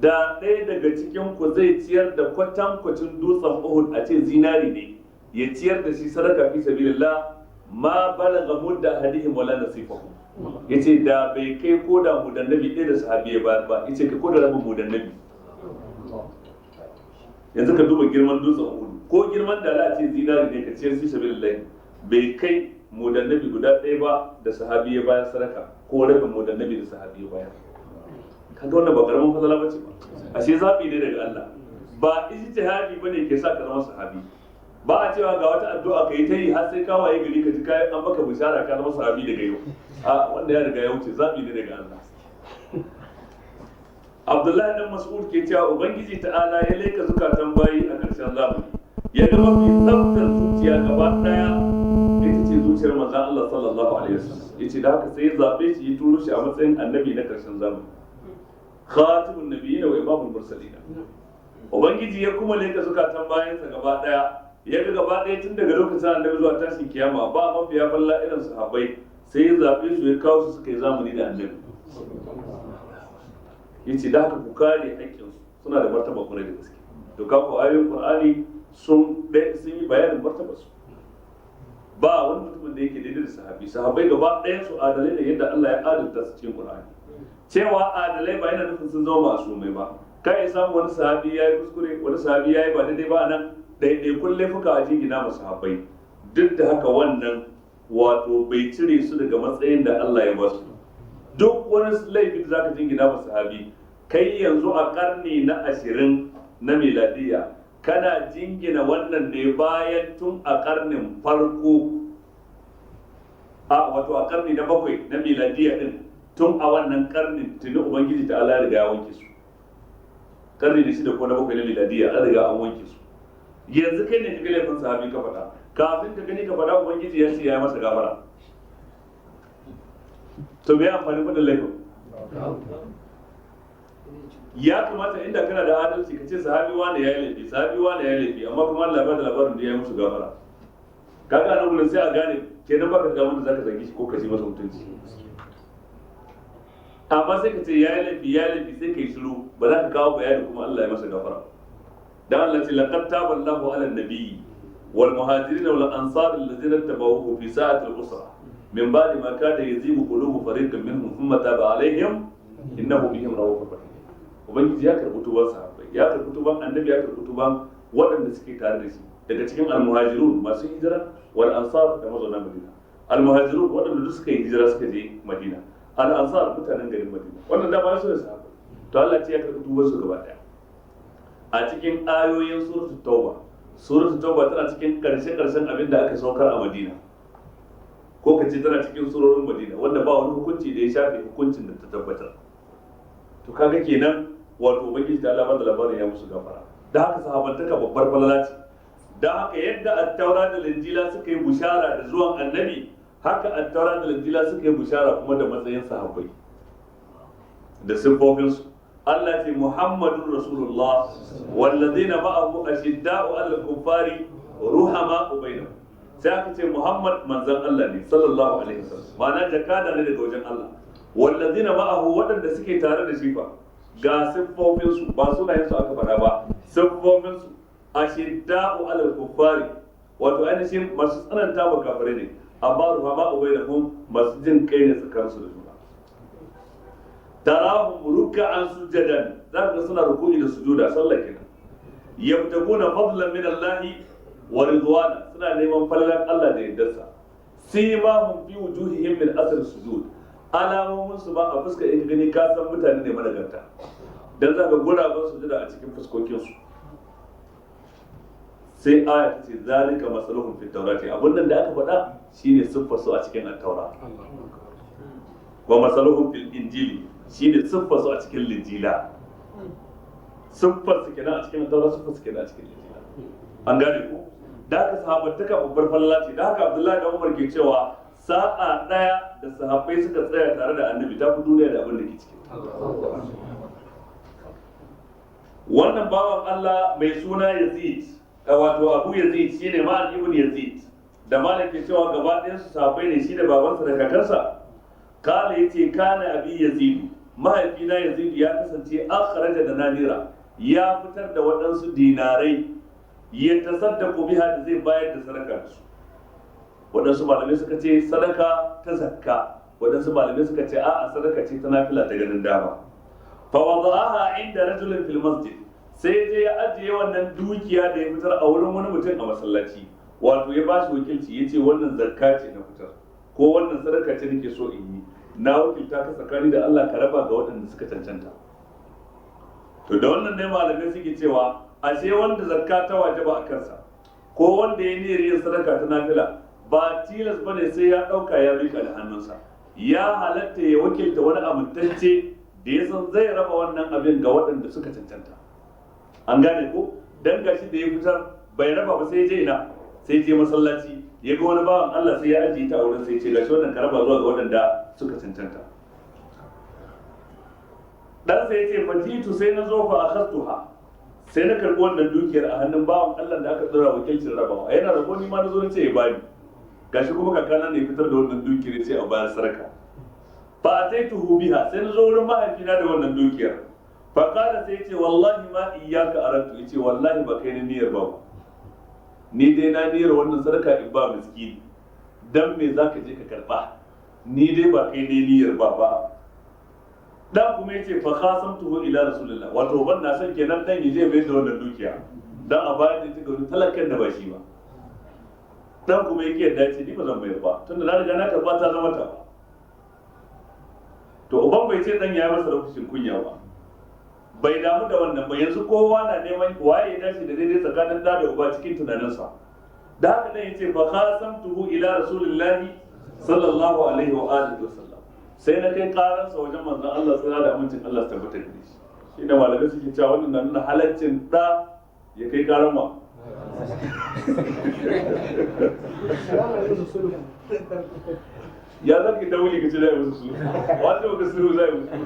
da ɗaya daga cikin ku zai ciyar da kwatankwacin dutsen Uhud, a ce zinari ne, ya ciyar da shi sadaka fi sabilillah, ma balagha mudda ahadihim wala nasifahu. Yace da bai kai ko da mudannabi ɗaya da sahabi ya bayar ba. Yace kai ko da rabin mudannabi. Yanzu ka duba girman dutsen Uhud. Ko girman dala ce zinari ne ka ciyar fi sabilillah, bai kai mudannabi guda ɗaya ba da sahabi ya bayar sadaka, ko rabin mudannabi da sahabi ya bayar. Kaga wannan ba karamin falala bace ba. Ashe zabi ne daga Allah, ba ijtihadi bane ke sa ka zama sahabi. Ba a cewa ga wata addu'a ka yi ta yi har sai ka waye gari ka ji kayan an maka bishara ka zama sahabi daga yau. A wanda ya riga ya wuce, zabi ne daga Allah. Abdullahi dan Mas'ud ke cewa Ubangiji ta'ala ya leka zukatan bayi a ƙarshen zamani, ya ga mafi tsaftar zuciya gaba ɗaya ita ce zuciyar manzon Allah sallallahu alaihi wasallam. Yace da haka sai ya zabe shi, ya turo shi a matsayin annabi na ƙarshen zamani, khatimun nabiyina wa imamul mursalin. Ubangiji ya kuma leka zukatan bayansa gaba ɗaya, ya ga gaba ɗaya tun daga lokacin annabi zuwa tashin kiyama ba mafiya falla irin sahabbai, sai ya zabe su, ya kawo su suka yi zamani da annabi. Yace da haka ku kare haƙƙinsu, suna da martaba kwarai da gaske. To ka ku ayoyin Qur'ani sun yi bayanin martaba su. Ba wani mutumin da yake daidai da sahabi. Sahabbai gaba ɗayan su adalai ne, yadda Allah ya adalta su cikin Qur'ani. Cewa adalai ba yana nufin sun zama masumai ba. Kai ya samu wani sahabi ya yi kuskure, wani sahabi ya yi ba daidai ba, nan ɗaiɗaikun laifuka a jingina masu sahabbai. Duk da haka wannan wato bai cire su daga matsayin da Allah ya ba su. Duk wani laifi da zaka jingina ma sahabi, kai yanzu a karni na 20 na miladiya kana jingina wannan ne bayan tun a karnin farko, a wato a karni na 7 na miladiya din, tun a wannan karnin tuni Ubangiji ta Allah ya riga ya wanke su. Karni na 6 ko na 7 na miladiya an riga an wanke su. Yanzu kai ne ka ga laifin sahabi ka faɗa, kafin ka gani ka faɗa Ubangiji ya ce ya yi masa gafara. To me amfani faɗin laifin? Ya kamata inda kana da adalci ka ce sahabi wane ya yi laifi, sahabi wane ya yi laifi, amma kuma Allah ba da labarin da ya yi musu gafara. Kaga nan gurin sai a gane kenan baka da damar da zaka zage shi ko ka ji masa mutunci. Amma sai ka ce ya yi laifi, ya yi laifi, sai ka yi shiru, ba za ka kawo bayani kuma Allah ya masa gafara. Dan Allah ce laqad taba Allahu ala nabiyyi wal muhajirin wal ansar allazina tabauhu fi sa'ati al-usra min ba'di ma kada yazigu qulubu fariqin minhum thumma taba alaihim innahu bihim ra'ufur rahim. Ubangiji ya karɓi tuban sahabbai, ya karɓi tuban annabi, ya karɓi tuban waɗanda suke tare da shi daga cikin almuhajirun masu hijira, wal ansar da mazauna Madina. Almuhajirun waɗanda duk suka yi hijira suka je Madina, al ansar mutanen garin Madina, wannan da ba su da sahabbai. To Allah ce ya karɓi tuban su gaba ɗaya a cikin ayoyin suratul Tauba. Suratul Tauba tana cikin karshe karshen abin da aka saukar a Madina, ko ka ce tana cikin surorin Madina wanda ba wani hukunci da ya shafe hukuncin da ta tabbatar. To kaga kenan wato Ubangiji ta Allah bada labarin ya musu gafara. Da haka sahabantaka babbar falala ce. Da haka yadda Attaura da Linjila suka yi bushara da zuwan annabi, haka Attaura da Linjila suka yi bushara kuma da matsayin sahabbai da siffofinsu. Allah ce Muhammadun Rasulullah wallazina ma'ahu ashidda'u 'alal kuffari ruhama'u bainahum. Sai aka ce Muhammad manzon Allah ne sallallahu alaihi wasallam, ma'ana jakada ne daga wajen Allah. Wallazina ma'ahu waɗanda suke tare da shi fa, ga siffofinsu, ba sunayensu aka faɗa ba, siffofinsu ashidda'u 'alal kuffari, wato ainihin masu tsananta wa kafirai ne, amma ruhama'u bainahum masu jin kai ne tsakaninsu da juna. Tarahum ruk'an sujadan, zaka ga suna ruku'i da sujuda, sallah kenan. Yabtaguna fadlan min Allah wa ridwana, suna neman falalan Allah da yardarsa. Simahum fi wujuhihim min asr sujud, alamomin su ba a fuskar in gani ka san mutane ne managarta, dan zaka guraben sujuda a cikin fuskokin su. Sai aya ta ce zalika masaluhum fit tawrati, abun nan da aka faɗa shine siffar su a cikin at-taura. Wa masaluhum fil injili, shine siffar su a cikin linjila. Siffar su kenan a cikin at-taura, siffar su kenan a cikin linjila. An gane ko? Da haka sahabbantaka babbar falala ce. Da haka Abdullahi da Umar ke cewa sa'a ɗaya da sahabbai suka tsaya tare da annabi ta fi duniya da abin da ke ciki. Wannan bawan Allah mai suna Yazid, wato Abu Yazid, shine Ma'an ibn Yazid, da malam ke cewa gaba ɗayan su sahabbai ne, shi da babansa da kakansa. Kala yace kana abi Yazid, mahaifina Yazid ya kasance akhraja da nanira, ya fitar da waɗansu dinarai ya tasaddaqu biha, da zai bayar da sadaka da su. Waɗansu malamai suka ce sadaka ta zakka, waɗansu malamai suka ce a'a sadaka ce ta nafila ta ganin dama. Fa wada'aha inda rajulin fil masjid, Sai ya je ya ajiye wannan dukiya da ya fitar a wurin wani mutum a masallaci, wato ya bashi wakilci, ya ce wannan zakka ce na fitar ko wannan sadaka ce nake so in yi, na wakilta ka tsakani da Allah ka raba ga waɗanda suka cancanta. To da wannan ne malamai suke cewa ashe wanda zakka ta wajaba a kansa ko wanda ya niyyar yin sadaka ta nafila ba tilas bane sai ya ɗauka ya miƙa da hannunsa, ya halatta ya wakilta wani amintacce da ya san zai raba wannan abin ga waɗanda suka cancanta. An gane ko? Dan gashi da ya fitar bai raba ba sai ya je ina, sai je masallaci ya ga wani bawan Allah sai ya ajiye ta a wurin, sai ya ce gashi wannan ka raba zuwa ga waɗanda suka cancanta. Dan sai ya ce fatitu, sai na zo fa akhastuha, sai na karɓi wannan dukiyar a hannun bawan Allah da aka tsira wakilcin rabawa, yana rabo ni ma na zo na ce ya bani, gashi kuma kakana ne fitar da wannan dukiyar ya ce a bayar sadaka. Fa ataituhu biha, sai na zo wurin mahaifina da wannan dukiyar. Fa qala, sai yace wallahi ma iyyaka aradtu, yace wallahi ba kai ne niyyar ba, ni dai na niyyar wannan sadaka in ba miskini, dan me zaka je ka karba, ni dai ba kai ne niyyar ba ba. Dan kuma yace fa khasamtuhu ila rasulillah, wato ban na san kenan dan yaje bai da wannan dukiya dan a bayar da ita ga wani talakan da ba shi ba. Dan kuma yake yadda ce ni ba zan bayar ba tunda na riga na karba ta zama ta ba. To uban bai ce dan ya masa rufin kunya ba, bai damu da wannan ba. Yanzu kowa na neman waye ya dace da daidai tsakanin da da uba cikin tunaninsa. Da haka dan yace fa khasamtuhu ila rasulillahi sallallahu alaihi wa alihi wasallam, sai na kai karansa wajen manzon Allah tsira da amincin Allah su tabbata gare shi. Shi da malamai suke cewa wannan na nuna halaccin da ya kai karan wa. Ya zaka ta wuli kace da musu su wanda baka sulhu zai musu.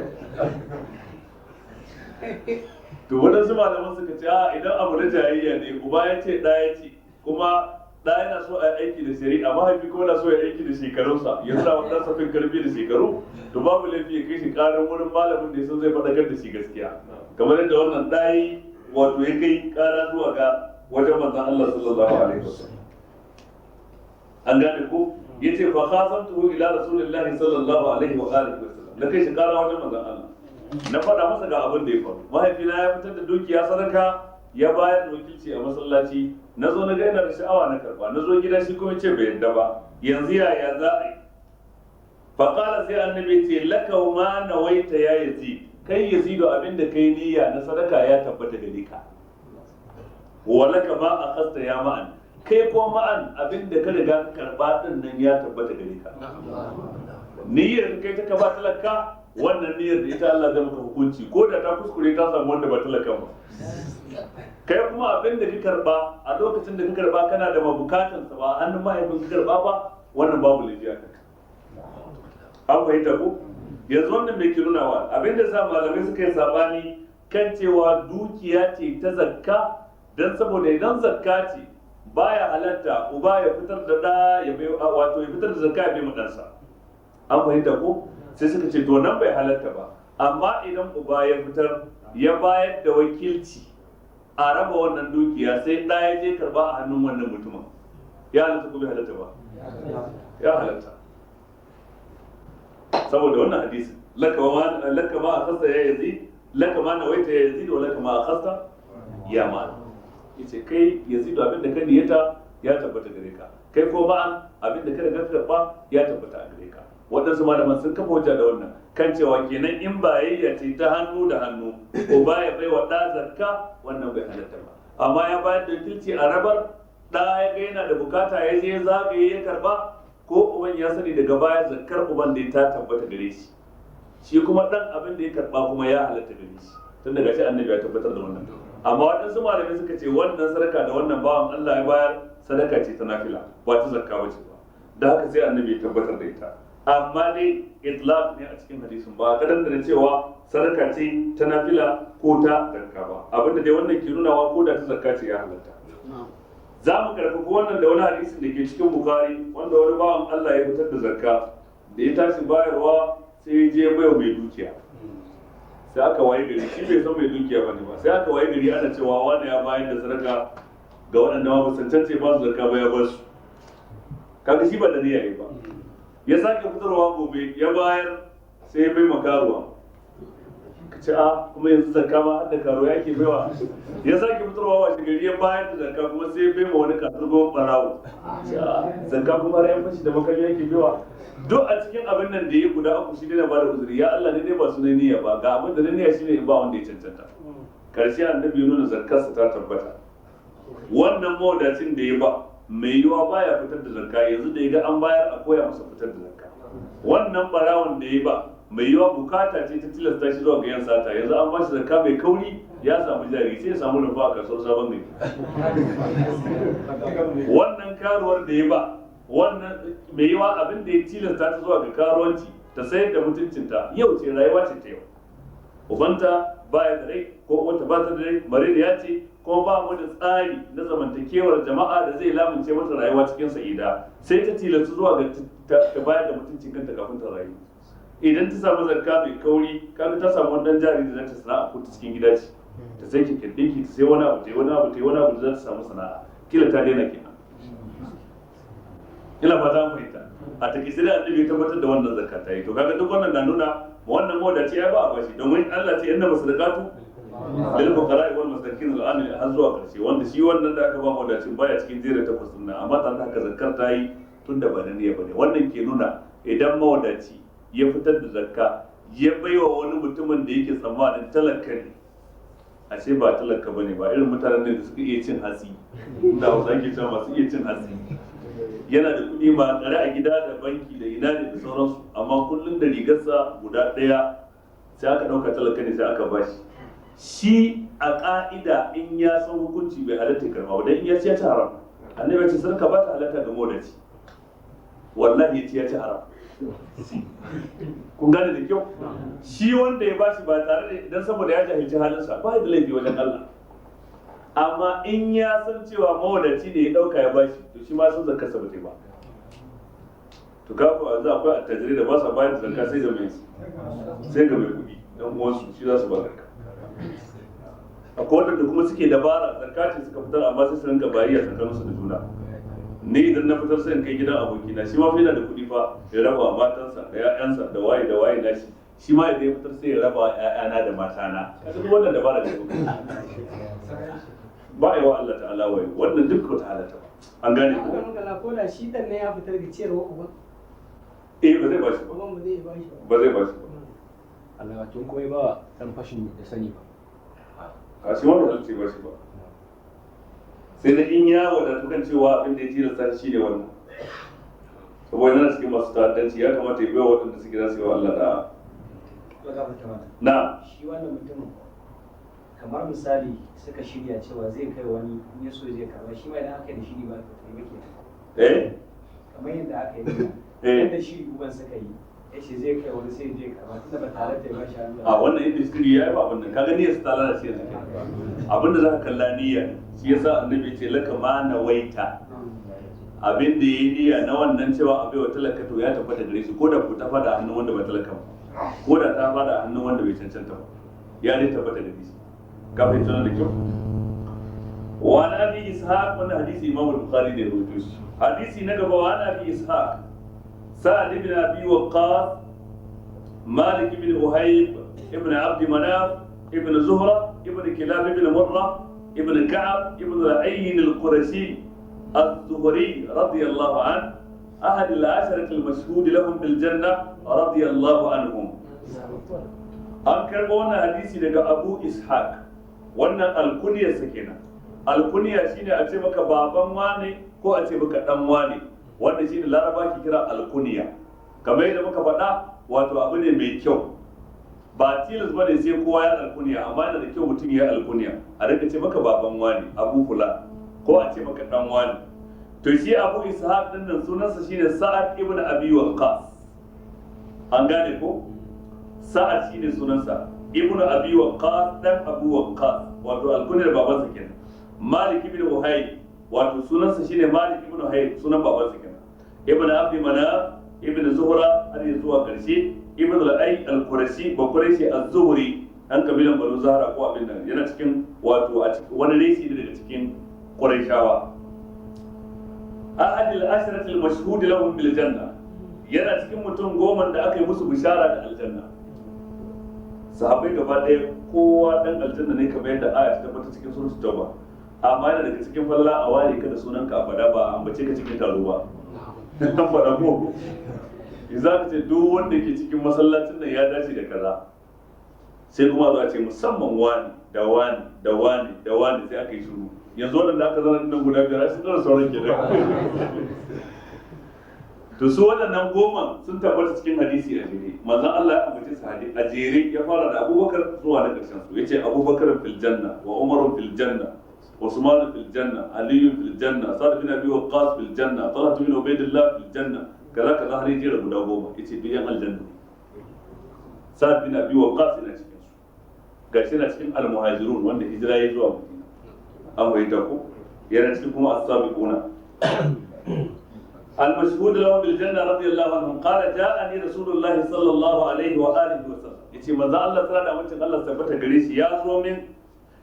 To waɗansu malaman suka ce a idan abu na jayayya ne, uba ya ce ɗa ya ce, kuma ɗa yana so a aiki da shari'a, mahaifi kuma na so ya aiki da shekarunsa, ya sa wa ɗansa fin karfi da shekaru, to babu laifi ya kai shi ƙarar wurin malamin da ya san zai faɗakar da shi gaskiya, kamar yadda wannan ɗayi wato ya kai ƙara zuwa ga wajen manzon Allah sallallahu alaihi wasallam. An gane ko? Yace fa khasamtuhu ila rasulillahi sallallahu alaihi wa alihi wasallam, na kai shi ƙara wajen manzon Allah, na faɗa masa ga abin da ya faru, mahaifina ya fitar da dukiya sadaka ya bayar da wakilci a masallaci, na zo na ga yana da sha'awa na karba, na zo gida shi kuma ce bai yarda ba, yanzu yaya za a yi? Faƙala, sai annabi ce laka ma nawaita ya yazid, kai yazidu abin da kai niyya na sadaka ya tabbata gare ka, wa laka ma akhasta ya ma'an, kai ko ma'an abin da ka riga ka karba din nan ya tabbata gare ka. Niyyar kai ta ka ba talaka, wannan niyyar da ita Allah zai maka hukunci, ko da ta kuskure ta samu wanda ba talakan ba. Kai kuma abin da ka karba a lokacin da ka karba kana da mabukatan sa ba hannun mahaifin ka karba ba, wannan babu laifi a kanka. An fahimta ko? Yanzu wannan mai ke nunawa abin da sa malamai suka yi sabani kan cewa dukiya ce ta zakka, dan saboda idan zakka ce baya halatta uba ya fitar da da ya bai, wato ya fitar da zakka ya bai ma ɗansa. An fahimta ko? Sai suka ce to nan bai halatta ba, amma idan uba ya fitar ya bayar da wakilci a raba wannan dukiya, sai ɗa ya je karba a hannun wannan mutumin, ya halatta ko bai halatta ba? Ya halatta, saboda wannan hadisi laka ma akhasta ya yazid, laka ma nawaita ya yazid, wa laka ma akhasta ya ma. Yace kai yazidu abin da ka niyata ya tabbata gare ka, kai ko ma'an abin da ka riga ka karba ya tabbata a gare ka. Waɗansu malaman sun kafa hujja da wannan kan cewa kenan in bayayya ce ta hannu da hannu uba ya bai wa ɗa zakka, wannan bai halatta ba, amma ya bayar da wakilci a rabar, ɗa ya ga yana da bukata ya je zagaye ya karba, ko uban ya sani daga baya, zakkar uban da ta tabbata gare shi, shi kuma ɗan abin da ya karba kuma ya halatta gare shi, tun daga shi annabi ya tabbatar da wannan. Amma waɗansu malamai suka ce wannan sadaka da wannan bawan Allah ya bayar sadaka ce ta nafila ba ta zakka ba ce ba, da haka sai annabi ya tabbatar da ita. Amma dai itlaq ne a cikin hadisin, ba kadan da cewa sadaka ce ta nafila ko ta zakka ba, abinda dai wannan ke nunawa ko da ta zakka ce ya halatta. Za mu karfafa wannan da wani hadisin da ke cikin Bukhari wanda wani bawan Allah ya fitar da zakka, da ya tashi bayarwa sai ya je baiwa mai dukiya, sai aka waye gari shi bai san mai dukiya bane ba, sai aka waye gari ana cewa wani ya bayar da sadaka ga waɗanda ma ba su cancance ba su zakka ba ya bar su, kaga shi ba da niyya ba. Ya sake fitarwa gobe ya bayar sai ya bai makaruwa, Ce a kuma yanzu zakka ma har da karo yake baiwa. Ya sake fitarwa washe gari ya bayar da zakka kuma sai ya baiwa wani kasuwar barawo. Ce a zakka kuma har yan fashi da makami yake baiwa. Duk a cikin abin nan da ya guda uku shi ne na bada uzuri, ya Allah ne dai ba su na niyya ba, ga abin da na niyya shine in ba wanda ya cancanta. Karshe annabi ya nuna zakkarsa ta tabbata. Wannan mawadacin da ya ba mai yiwa baya fitar da zakka, yanzu da ya ga an bayar a koya masa fitar da zakka. Wannan barawon da ya ba mai yiwa bukata ce ta tilasta shi zuwa ga yan sata, yanzu an ba shi zakka mai kauri ya samu jari sai ya samu rumfa a kasuwar sabon gari. Wannan karuwar da ya ba wannan mai yiwa abin da ya tilasta ta zuwa ga karuwanci ta sayar da mutuncinta yau ce rayuwa ce ta yau. Ubanta baya da rai ko uwanta ba ta da rai, mareniya ce, kuma ba mu da tsari na zamantakewar jama'a da zai lamunce mata rayuwa cikin sa'ida, sai ta tilasta zuwa ga ta bayar da mutuncin kanta kafin ta rayu. Idan ta samu zakka mai kauri, kaga ta samu wani jari da za ta sana'a ko ta cikin gida ce, ta sai keken dinki, ta sai wani abu, ta yi wani abu, ta yi wani abu da za ta samu sana'a, kila ta daina kenan. Ina fata an fahimta. A takaice dai annabi ya tabbatar da wannan zakka ta yi. To kaga duk wannan na nuna wannan mawadaci ya ba a bashi, domin Allah ce inna masadaqatu lil fuqara wal masakin al amil har zuwa karshe, wanda shi wannan da aka ba mawadacin baya cikin jerin takwas din nan, amma tare da haka zakkar ta yi tunda ba na niyya bane. Wannan ke nuna idan mawadaci ya fitar da zakka ya baiwa wani mutumin da yake tsammanin talaka ne, ashe ba talaka bane, ba irin mutanen da suka iya cin hatsi da Hausa ake cewa masu iya cin hatsi, yana da kuɗi ba tsare a gida da banki da ina ne da sauransu, amma kullum da rigarsa guda ɗaya, sai aka ɗauka talaka ne sai aka bashi. Shi a ƙa'ida in ya san hukunci bai halatta karɓa ba, dan in ya ci ya ci haram. Annabi ya ce sadaka ba ta halatta ga mawadaci, wallahi ya ci ya ci haram. Kun gane da kyau? Shi wanda ya bashi ba tare da idan saboda ya jahilci halinsa ba da laifi wajen Allah, amma in ya san cewa mawadaci ne ya dauka ya bashi, to shi ma san zakarsa ba ta yi ba. To ka ko yanzu akwai attajirai da ba sa bayar da zakka sai ga mai sai ga mai kuɗi dan uwansu shi za su ba zakka. Akwai waɗanda kuma suke dabara, zakka ce suka fitar amma sai su rinka bayayya tsakaninsu da juna. Ni idan na fitar sai in kai gidan abokina, shi ma fa yana da kuɗi fa, ya raba matansa da ƴaƴansa da waye da waye nashi, shi ma idan ya fitar sai ya raba ƴaƴana da matana. Kaga duk wannan dabara ce ba a yi wa Allah ta'ala wayo, wannan duk wata halatta ba. An gane ko? Haka muka la ko da shi dan ne ya fitar da ciyarwa uban. Eh, ba zai ba shi ba. Uban ba zai ba shi ba. Ba zai ba shi ba. Allah wato kuma ya ba dan fashin da sani ba. A shi ma ba zai ba shi ba. Sai da in ya wadatu kan cewa abin da ya tilasta shi ne wannan. Saboda yana cikin masu ta'addanci, ya kamata ya baiwa waɗanda suke za su yi wa Allah da'a. Na. Shi wannan mutumin kamar misali suka shirya cewa zai kai wani in ya so zai karba, shi ma idan aka yi da shiri ba ta yi ba kenan. Eh? Kamar yadda aka yi. Eh. Yadda shi uban suka yi. Ya ce zai kai wani sai zai karba tunda ba tare da ya bashi hannu. A wannan yadda shiri ya yi ba abin nan, kaga niyyar su ta lalace yanzu kenan. Abin da zaka kalla niyya, shi yasa annabi ya ce laka ma nawaita. Abin da yayi niyya na wannan cewa a baiwa talaka to ya tabbata gare shi, ko da ko ta fada hannun wanda ba talaka ba, ko da ta fada hannun wanda bai cancanta ba, ya dai tabbata gare shi. Ka fahimci wannan da kyau? Wa an abi ishaq, wannan hadisi imam al-bukhari da ya rawaito shi. Hadisi na gaba, wa an abi ishaq sa'ad ibn abi waqqas malik ibn uhayb ibn abd manaf ibn zuhra ibn kilab ibn murra ibn ka'ab ibn ra'ayn al-qurashi الزهري رضي الله عنه أحد العشرة المشهود لهم بالجنة رضي الله عنهم. An karɓo wannan hadisi daga Abu Ishaq. Wannan alkuniyarsa kenan. Alkuniya shine a ce maka baban wane ko a ce maka dan wane. Wannan shine Laraba ke kira alkuniya. Kamar yadda muka faɗa, wato abu ne mai kyau. Ba tilas bane sai kowa ya alkuniya, amma yana da kyau mutum ya alkuniya. A rinka ce maka baban wane, Abu Fulan, ko a ce maka dan wane. To shi Abu Ishaq din nan sunansa shine Sa'ad ibn Abi Waqqas. An gane ko? Sa'ad shine sunansa, ibn Abi Waqqas dan Abu Waqqas, wato alkunyar babansa kenan. Malik ibn Uhayb, wato sunansa shine Malik ibn Uhayb, sunan babansa kenan. Ibn Abd Manaf ibn Zuhra har zuwa karshe, ibn Al-Ay al-Qurashi ba Qurashi az-Zuhri, dan kabilan Banu Zahra ko abin nan, yana cikin wato a cikin wani reshi ne daga cikin Qurayshawa. Ahad al-ashrati al-mashhud lahum bil janna, yana cikin mutum goma da aka yi musu bishara da aljanna. Sahabbai gaba ɗaya kowa dan aljanna ne kamar yadda aya ta tabbata cikin suratul Tauba. Amma yana daga cikin falala a ware ka da sunanka a fada ba a ambace ka cikin taro ba. An faɗa ko? Za ka ce duk wanda ke cikin masallacin nan ya dace da kaza. Sai kuma za a ce musamman wani da wani da wani da wani, sai aka yi shiru. Yanzu waɗanda aka zana nan guda biyar sun ɗora sauran kenan. To su waɗannan 10 sun tabbata cikin hadisi a jere. Manzon Allah ya ambace su a jere, ya fara da Abubakar zuwa na ƙarshen su. Yace Abubakar fil janna wa Umar fil janna, Usman fil janna, Ali fil janna, Sa'd bin Abi Waqqas fil janna, Talha bin Ubaydillah fil janna, kaza kaza har jera guda 10. Yace duk yan aljanna ne. Sa'd bin Abi Waqqas yana cikin su. Gashi yana cikin al-muhajirun wanda hijira ya zuwa Madina. An fahimta ko? Yana cikin kuma as-sabiquna. المشهود له بالجنة رضي الله عنهم قال جاءني رسول الله صلى الله عليه وآله وسلم. yace manzo Allah tsara da wancan Allah tabbata gare shi ya zo min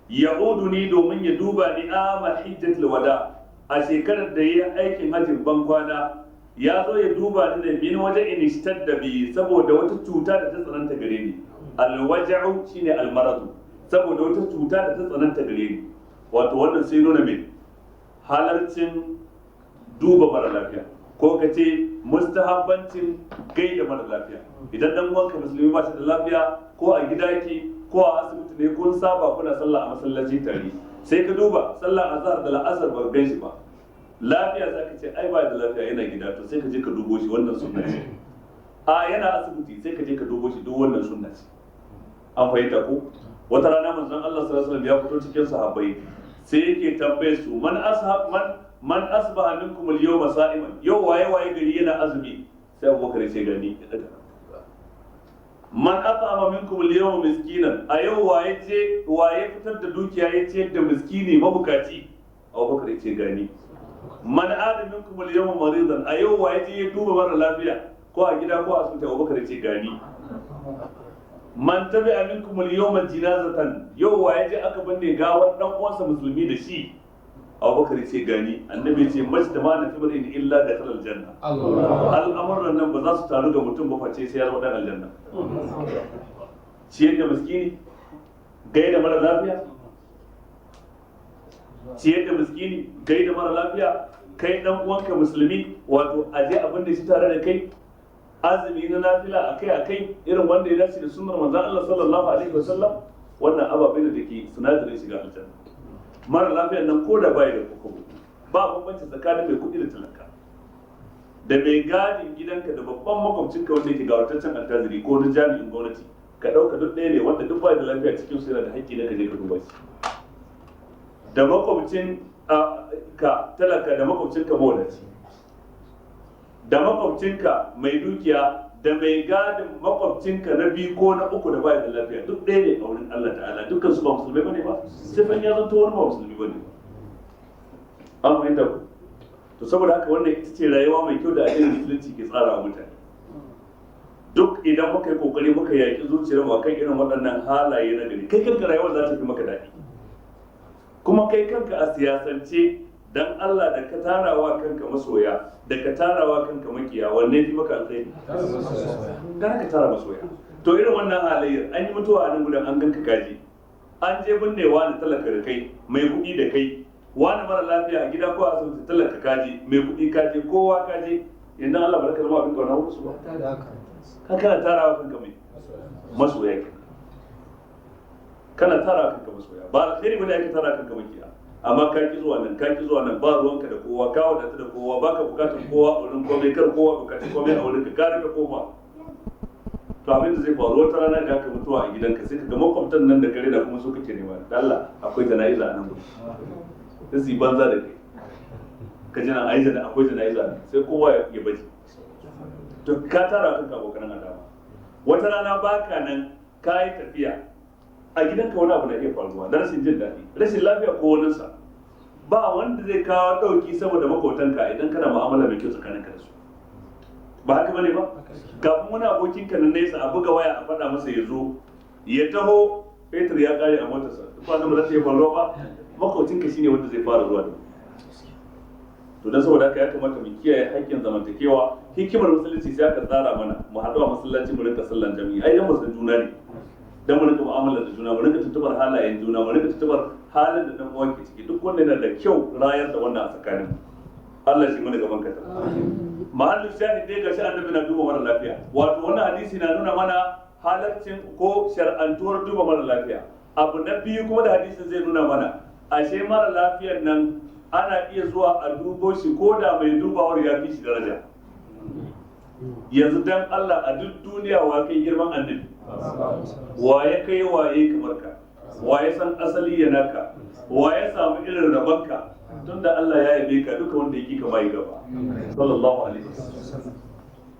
ya'uduni domin ya duba ni ama hijjatul wada, a shekarar da yayi aikin hajjin ban kwana ya zo ya duba ni da min waje in ishtadda bi, saboda wata cuta da ta tsananta gare ni. Alwaja'u shine almaradu, saboda wata cuta da ta tsananta gare ni. Wato wannan sai nuna me halarcin duba mara lafiya, ko ka ce mustahabbancin gaida mara lafiya. Idan dan uwanka musulmi ba shi da lafiya, ko a gida yake ko a asibiti ne, kun saba kuna sallah a masallaci tare, sai ka duba sallah azhar da la'asar ba gan shi ba lafiya, za ka ce ai ba da lafiya yana gida, to sai ka je ka dubo shi, wannan sunna ce. A yana asibiti sai ka je ka dubo shi, duk wannan sunna ce. An fahimta ko? Wata rana manzon Allah sallallahu alaihi wasallam ya fito cikin sahabbai sai yake tambaye su man ashab man asbaha minkum al-yawma sa'iman, yau waye waye gari yana azumi? Sai Abubakar ya ce gani ya daga. Man at'ama minkum al-yawma miskinan, a yau waye ce waye fitar da dukiya ya ce da miskini mabukaci? Abubakar ya ce gani. Man ada minkum al-yawma maridan, a yau waye je ya duba mara lafiya ko a gida ko a asibiti? Abubakar ya ce gani. Man tabi'a minkum al-yawma jinazatan, yau waye je aka binne gawar dan uwansa musulmi da shi? Abubakar ya ce gani. Annabi ya ce majtama na fi in illa da kalal janna. Al'amuran nan ba za su taru ga mutum ba face sai ya zama dan aljanna. Ciyar da miskini, gaida mara lafiya, ciyar da miskini, gaida mara lafiya, kai dan uwanka musulmi, wato aje abin da shi tare da kai, azumi na nafila akai akai irin wanda ya dace da sunnar manzon Allah sallallahu alaihi wasallam, wannan ababai da ke sinadarin shiga aljanna. Mara lafiyar nan ko da bai da kokobo, ba bambanci tsakanin mai kuɗi da talaka, da mai gadin gidanka da babban makwabcinka wanda yake gawartaccen attajiri ko na jami'in gwamnati, ka ɗauka duk ɗaya ne, wanda duk bai da lafiya cikin su yana da haƙƙi na ka je ka duba shi. Da makwabcin ka talaka da makwabcinka mawadaci, da makwabcinka mai dukiya, da mai gadin makwabcinka na biyu ko na uku da bai da lafiya, duk ɗaya ne a wurin Allah ta'ala. Dukkan su ba musulmai bane ba, sai fa ya zanto wani ba musulmi bane ba. An fahimta ku? To saboda haka wannan ita ce rayuwa mai kyau da addinin musulunci ke tsara wa mutane. Duk idan muka yi kokari muka yaƙi zuciyar mu akan irin waɗannan halaye na gari, kai kanka rayuwar za ta fi maka daɗi. Kuma kai kanka a siyasance, dan Allah da ka tarawa kanka masoya da ka tarawa kanka makiya, wanne fi maka alkhairi? Dan ka tara masoya. To irin wannan halayyar, an yi mutuwa a nan gudan an ganka kaji, an je binne wani talaka da kai, mai kuɗi da kai, wani mara lafiya a gida ko a asibiti talaka kaji, mai kuɗi kaji, kowa kaji, yanzu Allah barka zama abin kauna wasu ba. Ka kana tarawa kanka mai masoya kenan. Kana tarawa kanka masoya, ba alkhairi bane ake tara kanka makiya. Amma ka ki zuwa nan, ka ki zuwa nan, ba ruwanka da kowa, ka wadata da kowa, baka bukatar kowa a wurin komai, kar kowa bukatar komai a wurin ka, ka rika koma. To abin da zai faru wata rana da aka mutuwa a gidanka, sai ka ga makwabtan nan da kare da kuma su kake nema, da Allah akwai jana'iza a nan gurin, sai su yi banza da kai, ka ji nan ai akwai jana'iza, sai kowa ya baje. To ka tara kanka abokan adawa. Wata rana baka nan, ka yi tafiya, a gidanka wani abu na iya faruwa na rashin jin daɗi, rashin lafiya ko waninsa, ba wanda zai kawo ɗauki saboda makotanka idan kana mu'amala mai kyau tsakaninka da su. Ba haka bane ba? Kafin wani abokinka na nesa a buga waya a faɗa masa ya zo, ya taho, fetur ya ƙare a motarsa, duk ba ba za ta iya faruwa ba, makocinka shine wanda zai fara zuwa da. To dan saboda haka ya kamata mu kiyaye haƙƙin zamantakewa. Hikimar musulunci sai aka tsara mana mu haɗu a masallaci mu rinka sallan jami'i, ai dan mu san juna ne. Dan mu rinka mu'amala da juna, mu rinka tuntubar halayen juna, mu rinka tuntubar halin da dan uwa ke ciki. Duk wanda yana da kyau rayar da wannan a tsakanin. Allah shi mana gaban kasa. Mahallin shahid dai gashi annabi na duba mara lafiya. Wato wannan hadisi na nuna mana halarcin ko shar'antuwar duba mara lafiya. Abu na biyu kuma da hadisin zai nuna mana, ashe mara lafiyar nan ana iya zuwa a dubo shi ko da mai dubawar ya fi shi daraja. Yanzu dan Allah a duk duniya wa kai girman annabi, wa ya kai waye kamar ka, wa ya san asali ya naka, wa ya samu irin rabonka, tunda Allah ya yabe ka duka wanda yake kama yi gaba sallallahu alaihi wasallam.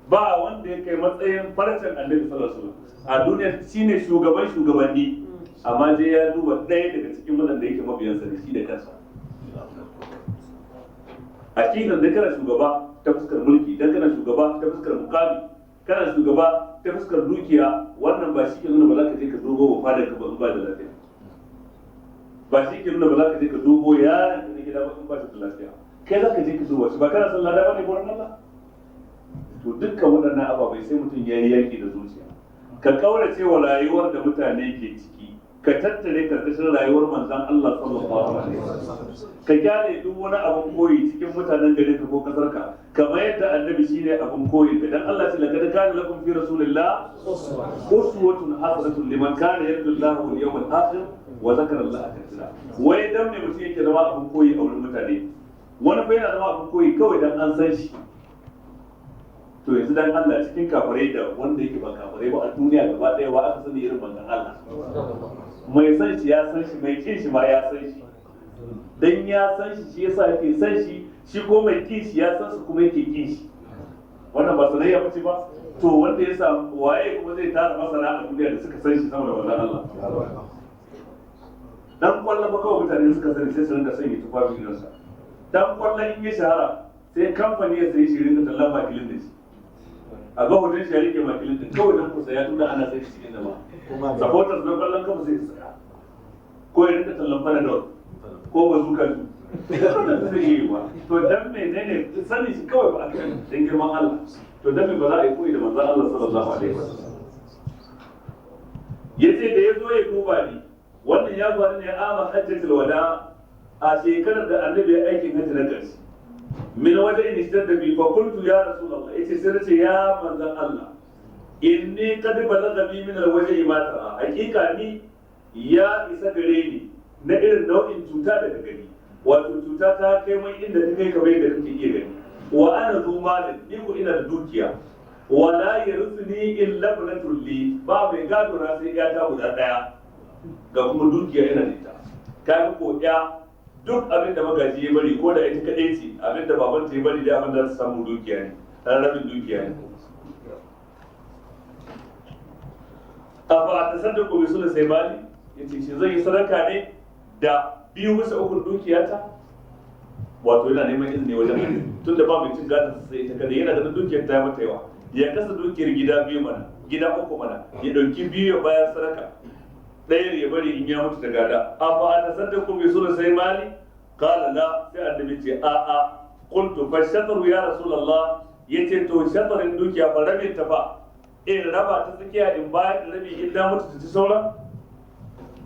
Ba wanda ya kai matsayin farcen annabi sallallahu alaihi wasallam a duniya, shine shugaban shugabanni, amma je ya duba ɗaya daga cikin waɗanda yake mabiyansa da shi da kansa. A cikin da kana shugaba ta fuskar mulki, dan kana shugaba ta fuskar mukami, kana shugaba ta fuskar dukiya, wannan ba shi ke nuna ba za ka je ka dubo ba fadar ka ba in ba da lafiya. Ba shi ke nuna ba za ka je ka dubo yaron ka na gida ba in ba shi da lafiya. Kai za ka je ka duba shi, ba kana son lada ba ne gurin Allah? To dukkan waɗannan ababai sai mutum ya yi yaƙi da zuciya. Ka kaurace wa rayuwar da mutane ke ciki, ka tattare karkashin rayuwar manzon Allah sallallahu alaihi wasallam. Ka kyale duk wani abun koyi cikin mutanen garin ka ko kasar ka, kamar yadda annabi shine abun koyi ka. Dan Allah ce laqad kana lakum fi rasulillah uswatun hasanatun liman kana yarju Allah wal yawmal akhir wa zakara Allah kathira. Wai dan me mutum yake zama abun koyi a wurin mutane? Wani fa yana zama abun koyi kawai dan an san shi. To yanzu dan Allah cikin kafirai da wanda yake ba kafirai ba a duniya gaba ɗaya wa aka sani irin manzon Allah? Mai san shi ya san shi, mai kin shi ma ya san shi. Dan ya san shi shi yasa yake san shi, shi ko mai kin shi ya san su kuma yake kin shi. Wannan ba sanayya bace ba? To wanda ya samu waye kuma zai tara masana a duniya da suka san shi sama da manzon Allah? Dan kwallon ba kawai mutane suka sani sai su rinka sanya tufafi irinsa. Dan kwallon in ya shahara sai kamfani ya sayi shi rinka tallan makilin da shi. A ga hoton shi ya rike makilin din kawai dan kusa ya tunda ana sai shi cikin jama'a. Supporters na kwallon kafa sai su saya. Ko ya rinka tallan Panadol ko bazuka su. Wannan zai yi wa. To dan menene sani shi kawai ba a kan dan girman Allah. To dan me ba za a yi koyi da manzon Allah sallallahu alaihi wasallam. Yace da ya zo ya duba ni, wannan ya faru ne ama hajjatul wada a shekarar da annabi ya aikin hajji na ƙarshe. Min wajen ishtadda bi fa qultu ya rasulullah, yace sai nace ya manzon Allah, inni qad balagha bi min alwajhi ma tara, hakika ni ya isa gare ni na irin nau'in cuta daga gani, wato cuta ta kai mai inda ta kai kamar yadda kake iya gani, wa ana zu malin, ni ko ina da dukiya, wa la yarithuni illa ibnatul li, ba mai gado na sai ya ta guda daya, ga kuma dukiya ina da ita. Kaga ko ya duk abin da magaji ya bari ko da ita kadai ce, abin da baban ta ya bari da abin da ta samu dukiya ne, dan rabin dukiya ne. Afa atasaddaqu bi sulusai mali, yace shi zai yi sadaka ne da 2 bisa 3 dukiyata? Wato yana neman izini wajen Allah, tunda ba mai cin gadon sa sai ita kadai, yana ganin dukiyar ta mata yawa, ya kasa dukiyar gida 2 mana, gida 3 mana, ya dauki 2 ya bayar sadaka, ɗaya ya bari in ya mutu da gada. Afa atasaddaqu bi sulusai mali? Qala la, sai annabi ce a a. Qultu fa shatru ya rasulullah, yace to shatarin dukiya fa rabin ta fa, in raba ta tsakiya in bayar da rabi in na mutu ta ci sauran?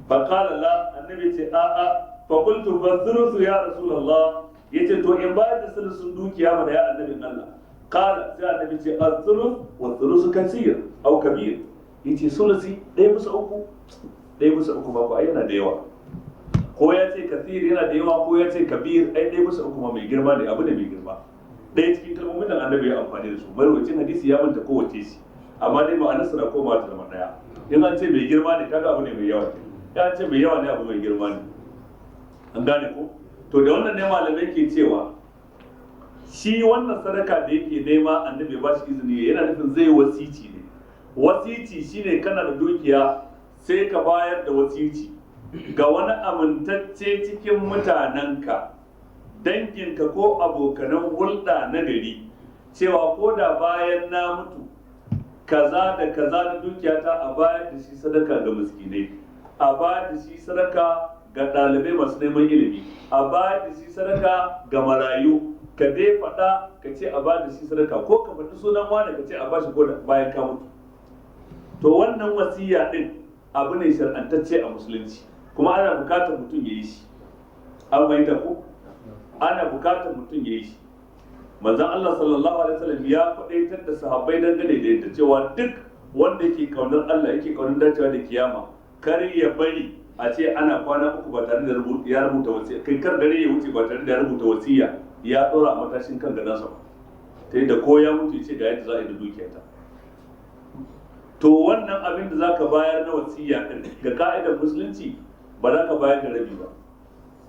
Fa qala la, annabi ce a a. Fa qultu fa thuluthu ya rasulullah, yace to in bayar da sulusun dukiya mana ya annabin Allah. Qala, sai annabi ce al-thuluth wa thuluthu kaseer aw kabir, yace sulusi 1 bisa 3, 1 bisa 3 ba ko ai yana da yawa. Ko ya ce kathir yana da yawa, ko ya ce kabir, ai 1 bisa 3 ma mai girma ne, abu ne mai girma. Ɗaya cikin kalmomin nan annabi ya amfani da su, marwacin hadisi ya manta kowace shi, amma dai ma'anarsa na komawa ta zama ɗaya. In an ce mai girma ne kaga abu ne mai yawa, in an ce mai yawa ne abu mai girma ne. An gane ko? To da wannan ne malamai ke cewa shi wannan sadaka da yake nema annabi ba shi izini, yana nufin zai wasici ne. Wasici shine kana da dukiya sai ka bayar da wasici ga wani amintacce cikin mutanenka, danginka ko abokanan hulɗa na gari, cewa ko da bayan na mutu kaza da kaza na dukiyata a bayar da shi sadaka ga miskinai, a bayar da shi sadaka ga ɗalibai masu neman ilimi, a bayar da shi sadaka ga marayu. Ka dai faɗa ka ce a bayar da shi sadaka, ko ka faɗi sunan wani ka ce a bashi ko da bayan ka mutu. To wannan wasiya ɗin Abu ne shar'antacce a musulunci, kuma ana bukatar mutum ya yi shi. An fahimta ko? Ana bukatar mutum ya yi shi. Manzon Allah sallallahu alaihi wasallam ya faɗaitar da sahabbai dangane da yadda cewa duk wanda yake kaunar Allah, yake kaunar dacewa da kiyama, kar ya bari a ce ana kwana uku ba tare da ya rubuta wasiya, kai kar dare ya wuce ba tare da ya rubuta wasiya ya ɗora a matashin kan gadonsa ba, ta yadda ko ya mutu ya ce ga yadda za a yi da dukiyata. To wannan abin da za ka bayar na wasiya ɗin ga ka'idar musulunci ba za ka bayar da rabi ba,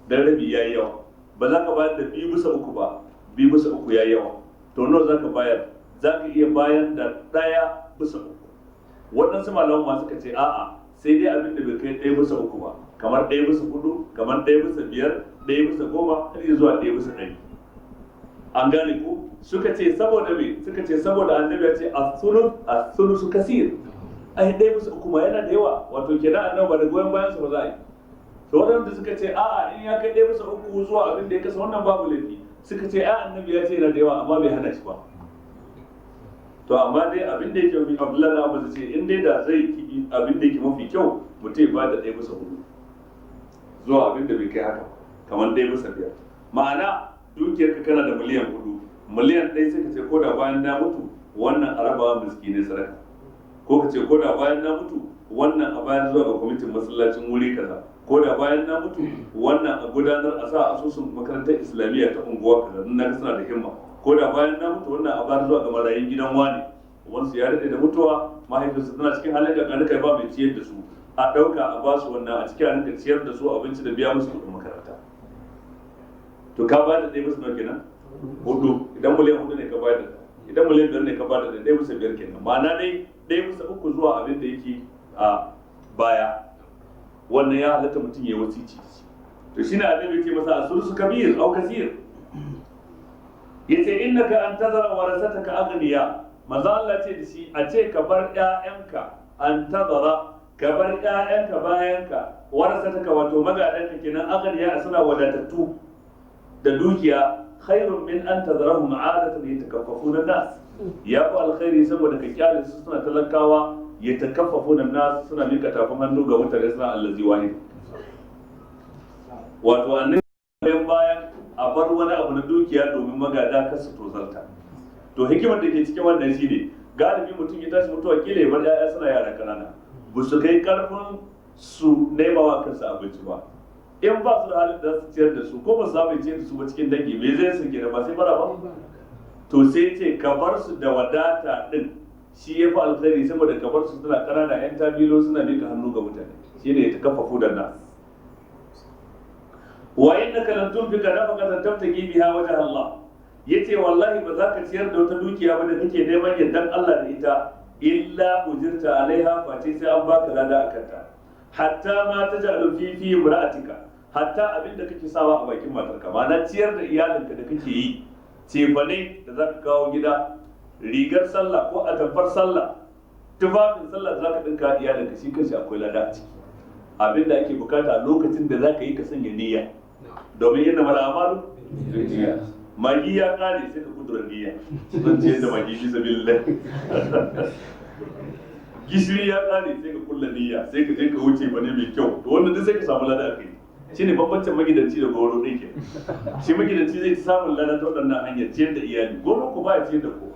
dan rabi ya yi yawa. Ba za ka bayar da 2/3 ba, 2/3 ya yi yawa. To nawa za ka bayar? Za ka iya bayar da 1/3. Waɗansu malaman ma suka ce a'a, sai dai abin da bai kai 1/3 ba, kamar 1/4, kamar 1/5, 1/10, har zuwa 1/100. An gane ko? Suka ce saboda me? Suka ce saboda annabi ya ce as-sulusu kasir. Ai 1/3 ma yana da yawa, wato kenan annabi ba da goyon bayan sa ba za a yi. To waɗanda suka ce a'a in ya kai 1/3 zuwa abin da ya kasa wannan babu laifi, suka ce ai annabi ya ce yana da yawa amma bai hana shi ba. To amma dai abin da yake mafi Abdullahi na Abbas ce in dai da zai ki abin da yake mafi kyau mutum ya bada 1/4 zuwa abin da bai kai haka, kamar 1/5. Ma'ana dukiyarka kana da miliyan 4, miliyan 1 sai ka ce ko da bayan na mutu wannan a rabawa miskinai sadaka, ko ka ce ko da bayan na mutu wannan a bayar zuwa ga kwamitin masallacin wuri kaza, ko da bayan na mutu wannan a gudanar a sa asusun makarantar islamiyya ta unguwa kaza na ga suna da himma, ko da bayan na mutu wannan a bayar zuwa ga marayun gidan wani, wansu ya daɗe da mutuwa, mahaifinsu tana cikin halin da kai ba mai ciyar da su, a ɗauka a ba su wannan a cikin a rinka ciyar da su abinci da biya musu kuɗin makaranta. To ka bayar da 1/4 kenan? 4. Idan miliyan 4 ne ka bayar da, idan miliyan 5 ne ka bayar da 1/5 kenan. Ma'ana dai 1/3 zuwa abin da yake a baya. Wannan ya halatta mutum ya yi wasici. To shine annabi ya ce masa asulusu kabir au kasir. Yace innaka an tazara warasataka aghniya. Manzo Allah ce da shi a ce ka bar ƴaƴanka, an tazara ka bar ƴaƴanka bayanka, warasataka wato magadanka kenan, aghniya suna wadatattu da dukiya, khairun min an tazarahum adatan yatakaffafuna nas. Ya fi alkhairi saboda ka kyale su suna talakawa, yatakaffafuna nas suna mika tafin hannu ga mutane suna allazi wahid. Wato annabi bayan a bar wani abu na dukiya domin magada kar su tozarta. To hikimar da ke cikin wannan shine galibi mutum ya tashi mutuwa kila ya bar 'ya'ya suna yara kanana, ba su kai karfin su nema wa kansu abinci ba. In ba su da halin da su ciyar da su ko ba su samu ciyar da su ba cikin dangi, me zai su kenan ba sai bara ba? To sai ce ka bar su da wadata din shi ya fi alkhairi saboda ka bar su suna kanana 'yan tabilo suna mika hannu ga mutane, shine ya ta kafa fudan nas. Wa innaka lan tunfika nafaqatan tabtagi biha wajha Allah. Yace wallahi ba za ka ciyar da wata dukiya ba da kake neman yardan Allah da ita illa ujirta alaiha, face sai an baka lada akan ta. Hatta ma taj'alu fi fi imra'atika, hatta abin da kake sawa a bakin matarka, ma'ana ciyar da iyalinka da kake yi, cefane da zaka kawo gida, rigar sallah ko atamfar sallah, tufafin sallah da zaka dinka iyalinka, shi kanshi akwai lada a ciki. Abin da ake bukata lokacin da zaka yi ka sanya niyya, domin yana mala amalu magi ya kare sai ka kudura niyya zan ciyar da magi fi sabilillah. Gishiri ya kare sai ka kulla niyya sai ka je ka wuce bane mai kyau. To wannan duk sai ka samu lada akai. Shine bambancin magidanci da goro ɗin ke. Shi magidanci zai samun lada ta waɗannan hanyar ciyar da iyali, goro ko ba ya ciyar da kowa.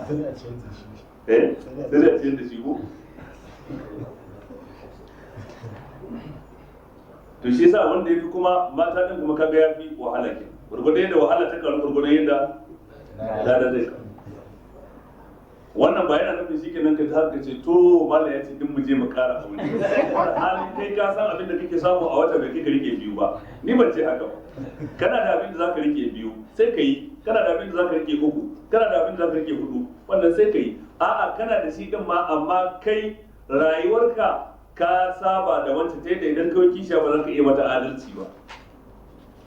Sai a ciyar da shi. Sai a ciyar da shi ko? To shi yasa wanda yafi kuma mata din kuma kaga yafi wahala ke. Gurgurdan yadda wahala ta karu gurgurdan yadda lada zai karu. Wannan ba yana nufin shikenan ka har ka ce to mallam ya ce din mu je mu kara aure. Halin kai ka san abin da kake samu a wata bai kai ka rike biyu ba. Ni ban ce haka ba. Kana da abin da zaka rike biyu sai ka yi, kana da abin da zaka rike uku, kana da abin da zaka rike hudu, wannan sai ka yi. A'a kana da shi din ma amma kai rayuwarka ka saba da wancan ta yadda idan kawai kishiya ba za ka iya mata adalci ba.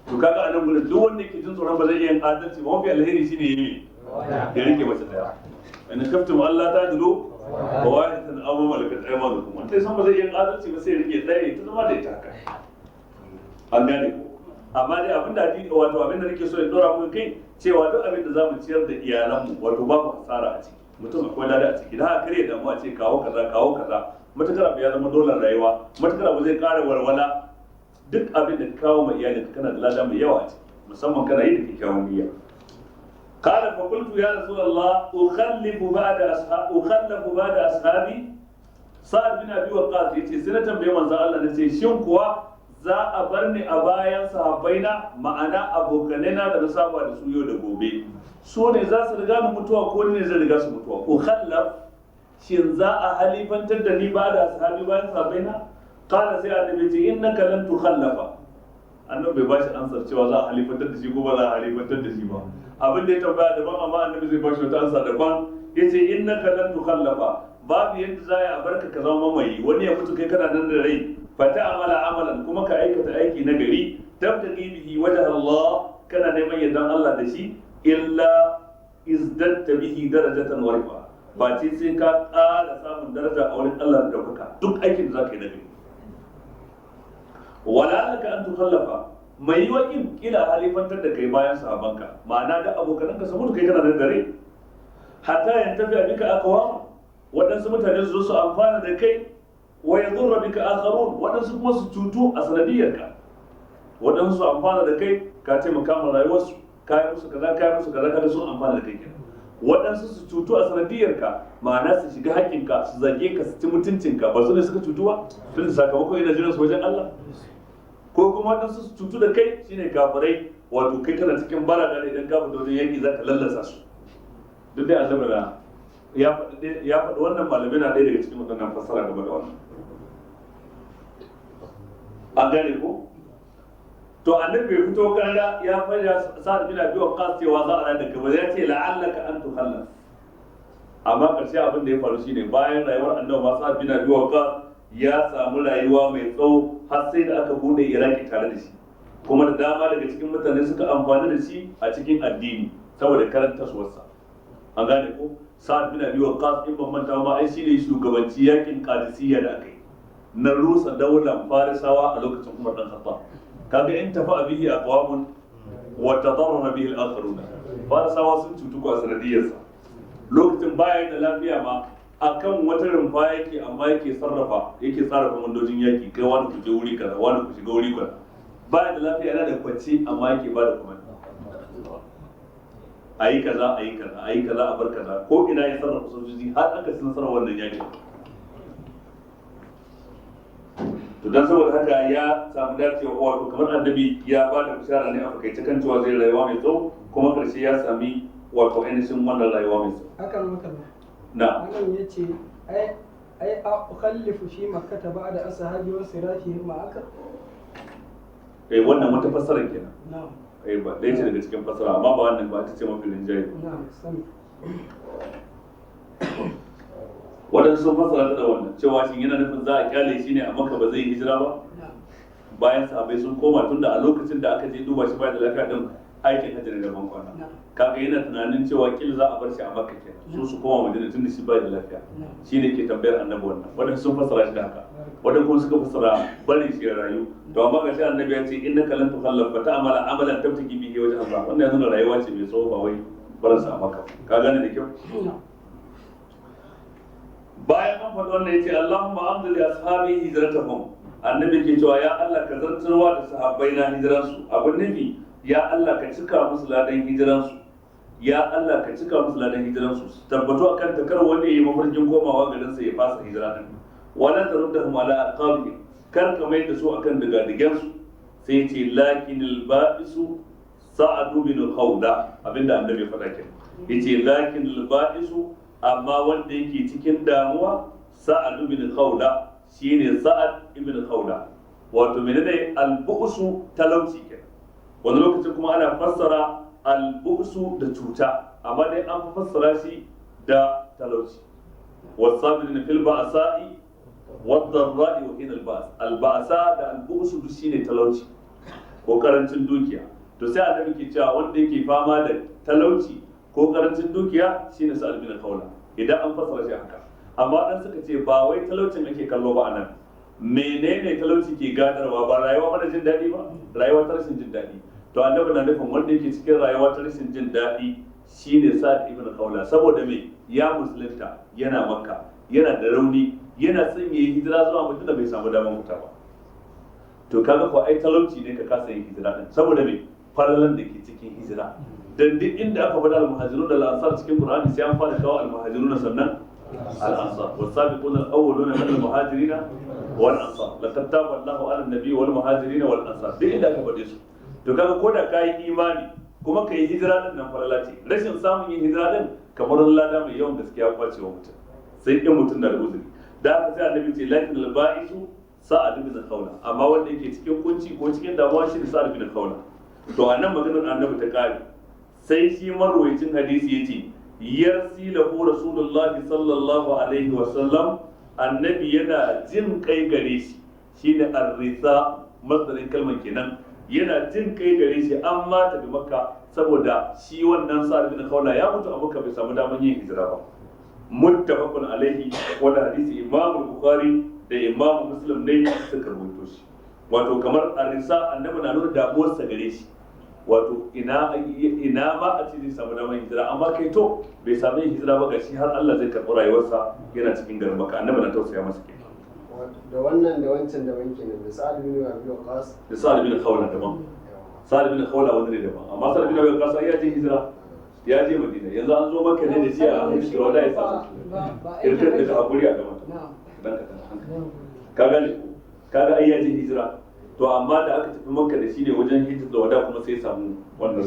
To kaga a nan gurin duk wanda yake jin tsoron ba zai iya yin adalci ba, mafi alheri shine yayi ya rike mace daya. In kaftum Allah ta dulu wa wahidatan aw ma malakat aymanukum. Wanda san ba zai iya yin adalci ba sai ya rike daya ita zama da ita haka. An gane ko? Amma dai abin da addini wato abin da nake so in dora muku kai cewa duk abin da zamu ciyar da iyalanmu wato babu hasara a ciki. Mutum akwai lada a ciki. Da haka kare damuwa ce kawo kaza kawo kaza. Matukar abu ya zama dole rayuwa, matukar abu zai ƙara walwala, duk abin da ka kawo ma iyalinka kana da lada mai yawa a ciki, musamman kana yi da kyakkyawan niyya. قال فقلت يا رسول الله أخلف بعد أصحابي. Sa'ad bin Abi Waqqas yace sai na tambaye manzon Allah, nace shin kuwa za a bar ni a bayan sahabbaina, ma'ana abokanaina da na saba da su yau da gobe, su ne za su riga ni mutuwa ko ni ne zai riga su mutuwa? Ukhallaf, shin za a halifantar da ni ba da sahabi bayan sahabbaina? Qala, sai annabi ce innaka lan tukhallafa. Annabi bai bashi ansar cewa za a halifantar da shi ko ba za a halifantar da shi ba. Abin da ya tambaya daban, amma annabi zai bashi wata ansa daban. Yace innaka lan tukhallafa, babu yadda za a barka ka zama mamayi, wani ya mutu kai kana nan da rai. Fa ta'amala amalan, kuma ka aikata aiki na gari, tabtaqi bihi wajha Allah, kana neman yardan Allah da shi, illa izdatta bihi darajatan wa rifa, ba ce sai ka ƙara samun daraja a wurin Allah da ɗaukaka duk aikin da za ka yi na gari. Wala laka an tukhallafa, mai yiwa kin kila halifantar da kai bayan sahabanka, ma'ana da abokananka su mutu kai kana nan da rai, hatta yantafi bika aqwam, waɗansu mutane su zo su amfana da kai, wa yadurra bika akharun, waɗansu kuma su cutu a sanadiyarka. Waɗansu su amfana da kai, ka taimaka ma rayuwarsu, ka yi musu kaza, ka yi musu kaza, kada sun amfana da kai kenan. Waɗansu su cutu a sanadiyarka, ma'ana su shiga haƙƙinka, su zage ka, su ci mutuncinka, ba su ne suka cutu ba, tun da sakamakon yana jiran su wajen Allah. Ko kuma waɗansu su cutu da kai, shine kafirai, wato kai kana cikin barada ne, idan ka fita wajen yaƙi za ka lallasa su. Duk dai annabi na ya faɗi wannan, malamai na ɗaya daga cikin waɗannan fassara game da wannan. An gane ko? To annabi bai fito karara ya fara Sa'ad bin Abi Waqqas cewa za a rada ka ba, ya ce la'allaka an tukhallaf. Amma ƙarshe abin da ya faru shine bayan rayuwar annabi ma Sa'ad bin Abi Waqqas ya samu rayuwa mai tsawo har sai da aka bude Iraki tare da shi. Kuma da dama daga cikin mutane suka amfani da shi a cikin addini saboda karantarwarsa. An gane ko? Sa'ad bin Abi Waqqas in ban manta ma ai shine shugabanci yakin Qadisiyya da aka yi na rusa daular Farisawa a lokacin Umar dan Khattab. Kaga in tafi bihi aqwamun wa tadarrara bihi al-akharun. Farisawa sun cutu ko a sanadiyarsa. Lokacin baya da lafiya ma akan wata rumfa yake, amma yake sarrafa yake tsara komandojin yaki, kai wani ku je wuri kaza, wani ku shiga wuri kaza. Baya da lafiya, yana da kwance, amma yake ba da komanda. Ayi kaza, ayi kaza, ayi kaza, a bar kaza, ko ina ya sarrafa sojoji har aka ci nasarar wannan yakin. To dan saboda haka ya samu dacewa, wato kamar annabi ya ba da bishara ne a fakaice kan cewa zai rayuwa mai tsawo, kuma karshe ya sami wato ainihin wannan rayuwa mai tsawo. Hakan makalla. Na. Wannan ya ce ai a ukhallifu fi makkata ba'da ashabi wa siratihim ma aka. Eh, wannan wata fassara kenan. Na'am. Eh, ba ɗaya ce daga cikin fassara, amma ba wannan ba ita ce mafi rinjaye. Na'am, sami. Waɗansu sun fassara ta da wannan cewa shin yana nufin za a kyale shi ne a Makka ba zai yi hijira ba? Na'am. Bayan sahabbai sun koma, tunda a lokacin da aka je duba shi bayan da lafiya din aikin hajji ne daban kwana. Na'am. Kaga yana tunanin cewa kila za a bar shi a Makka kenan, su su koma Madina tunda shi bai da lafiya. Na'am. Shi ne ke tambayar annabi wannan. Waɗansu sun fassara shi da haka, waɗansu kuma suka fassara barin shi ya rayu. To amma ga shi annabi ya ce innaka lan tukhallaf fa ta'mala amalan tabtaki bihi wajh Allah. Wannan yanzu rayuwa ce mai tsawo, ba wai barin sa a Makka. Ka gane da kyau? Na'am. Bayan an faɗi wannan yace Allahumma amdi li ashabi hijratahum. Annabi ke cewa ya Allah ka zartarwa da sahabbai na hijiransu. Abin nufi, ya Allah ka cika musu ladan hijiransu, ya Allah ka cika musu ladan hijiransu, su tabbatu akan takar wanda yayi mafarkin komawa garin sa ya fasa hijira din. Wala taruddahum ala aqabihim, kar ka mai da su akan digadigan su. Sai yace lakinil ba'isu Sa'ad bin Khawla. Abinda annabi ya faɗa kenan, yace lakinil ba'isu, amma wanda yake cikin damuwa Sa'ad ibn Khawla, shine Sa'ad ibn Khawla. Wato menene al-bu'su? Talauci kenan. Wani lokacin kuma ana fassara al-bu'su da cuta, amma dai an fassara shi da talauci. Wasabirin fil ba'sa'i wad-dharra'i wa hina al-ba's. Al-ba'sa da al-bu'su duk shine talauci ko karancin dukiya. To sai annabi ke cewa wanda yake fama da talauci ko karancin dukiya shine Sa'ad bin Khawla, idan an fassara shi haka. Amma dan suka ce ba wai talaucin ake kallo ba anan. Menene talauci ke gadarwa? Ba rayuwa mara jin daɗi ba, rayuwa ta rashin jin daɗi. To annabi na nufin wanda yake cikin rayuwa ta rashin jin daɗi shine Sa'ad ibn Khawla. Saboda me? Ya musulunta, yana Makka, yana da rauni, Yana son yayi hijira zuwa Madina bai samu damar fita ba. To kaga ko ai talauci ne ka kasa yin hijira din, saboda me? Falalan da ke cikin hijira. Dan duk inda aka faɗa al-muhajirun da al-ansar cikin Qur'ani sai an fara kawo al-muhajirun sannan al-ansar. Was-sabiquna al-awwaluna min al-muhajirin wal ansar laqad taba Allahu 'ala an-nabi wal muhajirin wal ansar. Duk inda aka faɗe su. To kaga ko da kayi imani kuma kai hijira din nan falala ce. Rashin samun yin hijira din kamar lada mai yawan gaskiya kwacewa mutum, sai in mutum na da uzuri. Da haka sai annabi ce lakin al-ba'isu Sa'ad bin Khawla, amma wanda yake cikin kunci ko cikin damuwa shi ne Sa'ad bin Khawla. To anan maganar annabi ta kare. Sai shi marwayacin hadisi yace yarsi lahu Rasulullahi sallallahu alaihi wa sallam, annabi yana jin kai gare shi, shine ar-ritha masdarin kalmar kenan, yana jin kai gare shi amma tafi Makka, saboda shi wannan Sa'ad bin Khawla ya mutu a Makka bai samu damar yin hijira ba. Muttafaqun alaihi. Wannan hadisi Imam Bukhari da Imam Muslim ne suka rubuto shi. Wato kamar arisa annabi na nuna damuwarsa gare shi, wato ina ina ma a ce zai samu damar hijira, amma kai to bai samu yin hijira ba, gashi har Allah zai karɓi rayuwarsa yana cikin garin Makka. Annabi na tausaya masa kenan. Da wannan da wancan daban kenan, da Sa'ad bin Abi Waqqas da Sa'ad bin Khawla daban. Sa'ad bin Khawla wani ne daban, amma Sa'ad bin Abi Waqqas ya je hijira, ya je Madina, yanzu an zo Makka ne da shi a hijira wala ya samu irkar da hakuri a gaban dan ka hankali. Ka gane ko? Kaga ai ya je hijira, to amma da aka tafi Makka da shi ne wajen hijira da wada kuma sai ya samu wannan.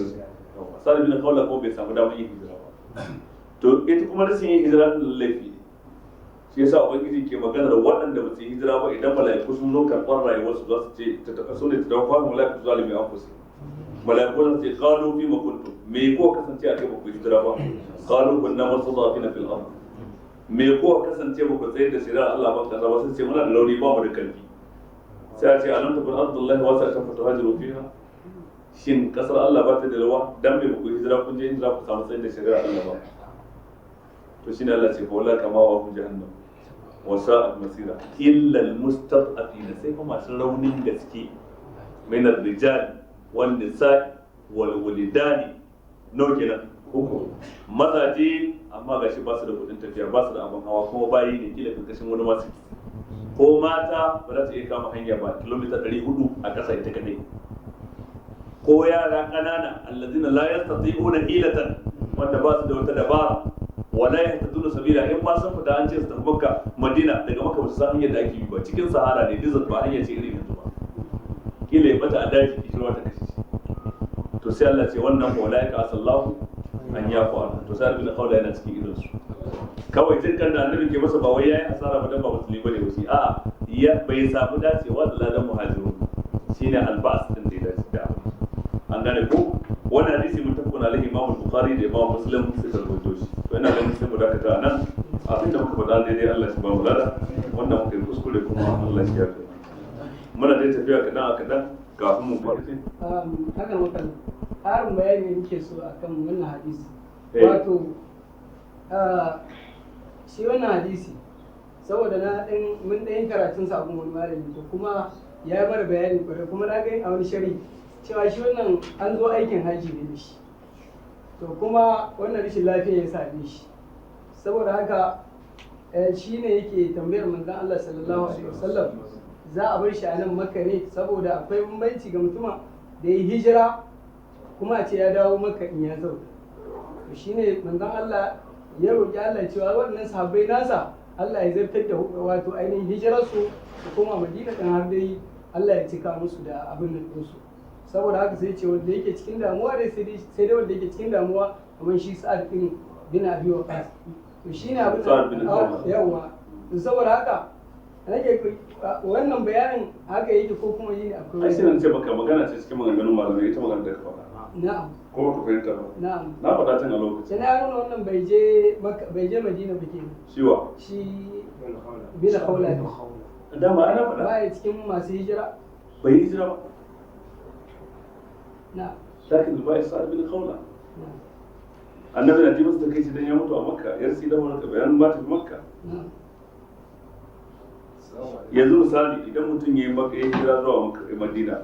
Sa'ad bin Khawla kuma bai samu damar yin hijira ba. To ita kuma rashin yin hijira din laifi ne. Shi yasa ubangiji ke maganar waɗanda ba su yi hijira ba, idan mala'iku sun zo karɓar rayuwarsu za su ce ta tafi su ne ta dawo mala'iku zalimi an fusi. Mala'iku za su ce qalu fi ma kuntum, me ko kasance a kai ba ku hijira ba? Qalu kunna mustadafina fil ard, me ko kasance ba ku tsayar da shari'ar Allah ba kaza ba? Sai ce muna da launi ba mu da karfi. Sai a ce alam takun ardullahi wasi'atan fatuhajiru fiha, shin kasar Allah ba ta da lawa dan me ba ku hijira kun je hijira ku samu tsayar da shari'ar Allah ba? To shine Allah ce fa wala kama wa hum jahannam wa sa'at masira illa almustad'afina, sai fa masu raunin gaske min ar-rijal wan nisa'i wal wulidani. No kenan uku mazaje, amma gashi ba su da kudin tafiya, ba su da abin hawa, kuma bayi ne kila karkashin wani masu, ko mata ba za su iya kama hanya ba kilomita 400 a ƙasa ita kadai, ko yara ƙanana allazina la yastati'una hilatan, wanda ba su da wata dabara, wala yahtaduna sabila, in ma sun fita an ce su tafi Makka Madina, daga Makka ba su san hanyar da ake bi ba, cikin sahara ne, desert ba hanya ce irin yanzu ba, kila ya bata a daji kishirwa ta kashe shi. To sai Allah ce wannan ulaika asallahu an yafu anhu. To sai bin khawla yana cikin irin su. Kawai jin kan da annabi ke masa ba wai yayi asara ba dan ba musulmi bane ba shi, a'a ya bai samu dacewa da ladan muhajirun, shine albas din da ya dace da an gane ko. Wannan hadisi muttafaqun alaihi, Imam Bukhari da Imam Muslim suka rawaito shi. To ina ganin sai mu dakata nan, abinda muka faɗa daidai Allah shi ba mu lada, wanda muka yi kuskure kuma Allah shi ya fi. Muna dai tafiya kaɗan a kaɗan kafin mu fara. Haka muka ƙarin bayani ne muke so akan wannan hadisi. Wato shi wannan hadisi saboda na ɗan mun ɗan karatun sa abun wani malami, to kuma ya yi mana bayani kwarai, kuma na gani a wani shari cewa shi wannan an zo aikin hajji ne da shi, to kuma wannan rashin lafiya ya same shi, saboda haka shi ne yake tambayar manzon Allah sallallahu alaihi wasallam za a bar shi a nan Makka ne, saboda akwai bambanci ga mutumin da ya hijira kuma a ce ya dawo Makka in ya zauna. To shine manzon Allah ya roƙi Allah cewa waɗannan sahabbai nasa Allah ya zartar da wato ainihin hijirarsu su koma Madina ɗin har dai Allah ya cika musu da abin nan ɗinsu. Saboda haka sai ce wanda yake cikin damuwa dai sai dai wanda yake cikin damuwa kamar shi Sa'ad din bin Abi Waqqas. To shine abin Sa'ad bin da yawa. To saboda haka nake wannan bayanin haka yake ko kuma yi ne akwai ai sai nan ce baka magana ce cikin maganganun malamai ita magana da ka faɗa. Na'am. Ko baka fahimta ba? Na'am. Na faɗa tun a lokacin. Sai na nuna wannan bai je Makka, bai je Madina ba kenan. Shiwa. Shi bin Khawla ne. Dama ana faɗa. Ba ya cikin masu hijira. Bai hijira ba. Na'am. Lakin bai Sa'ad bin Khawla. Annabi na ji masa da kai shi dan ya mutu a Makka, yar sai da wani bayan ba ta Makka. Na'am. Yanzu misali idan mutum ya yi Makka ya hijira zuwa Madina,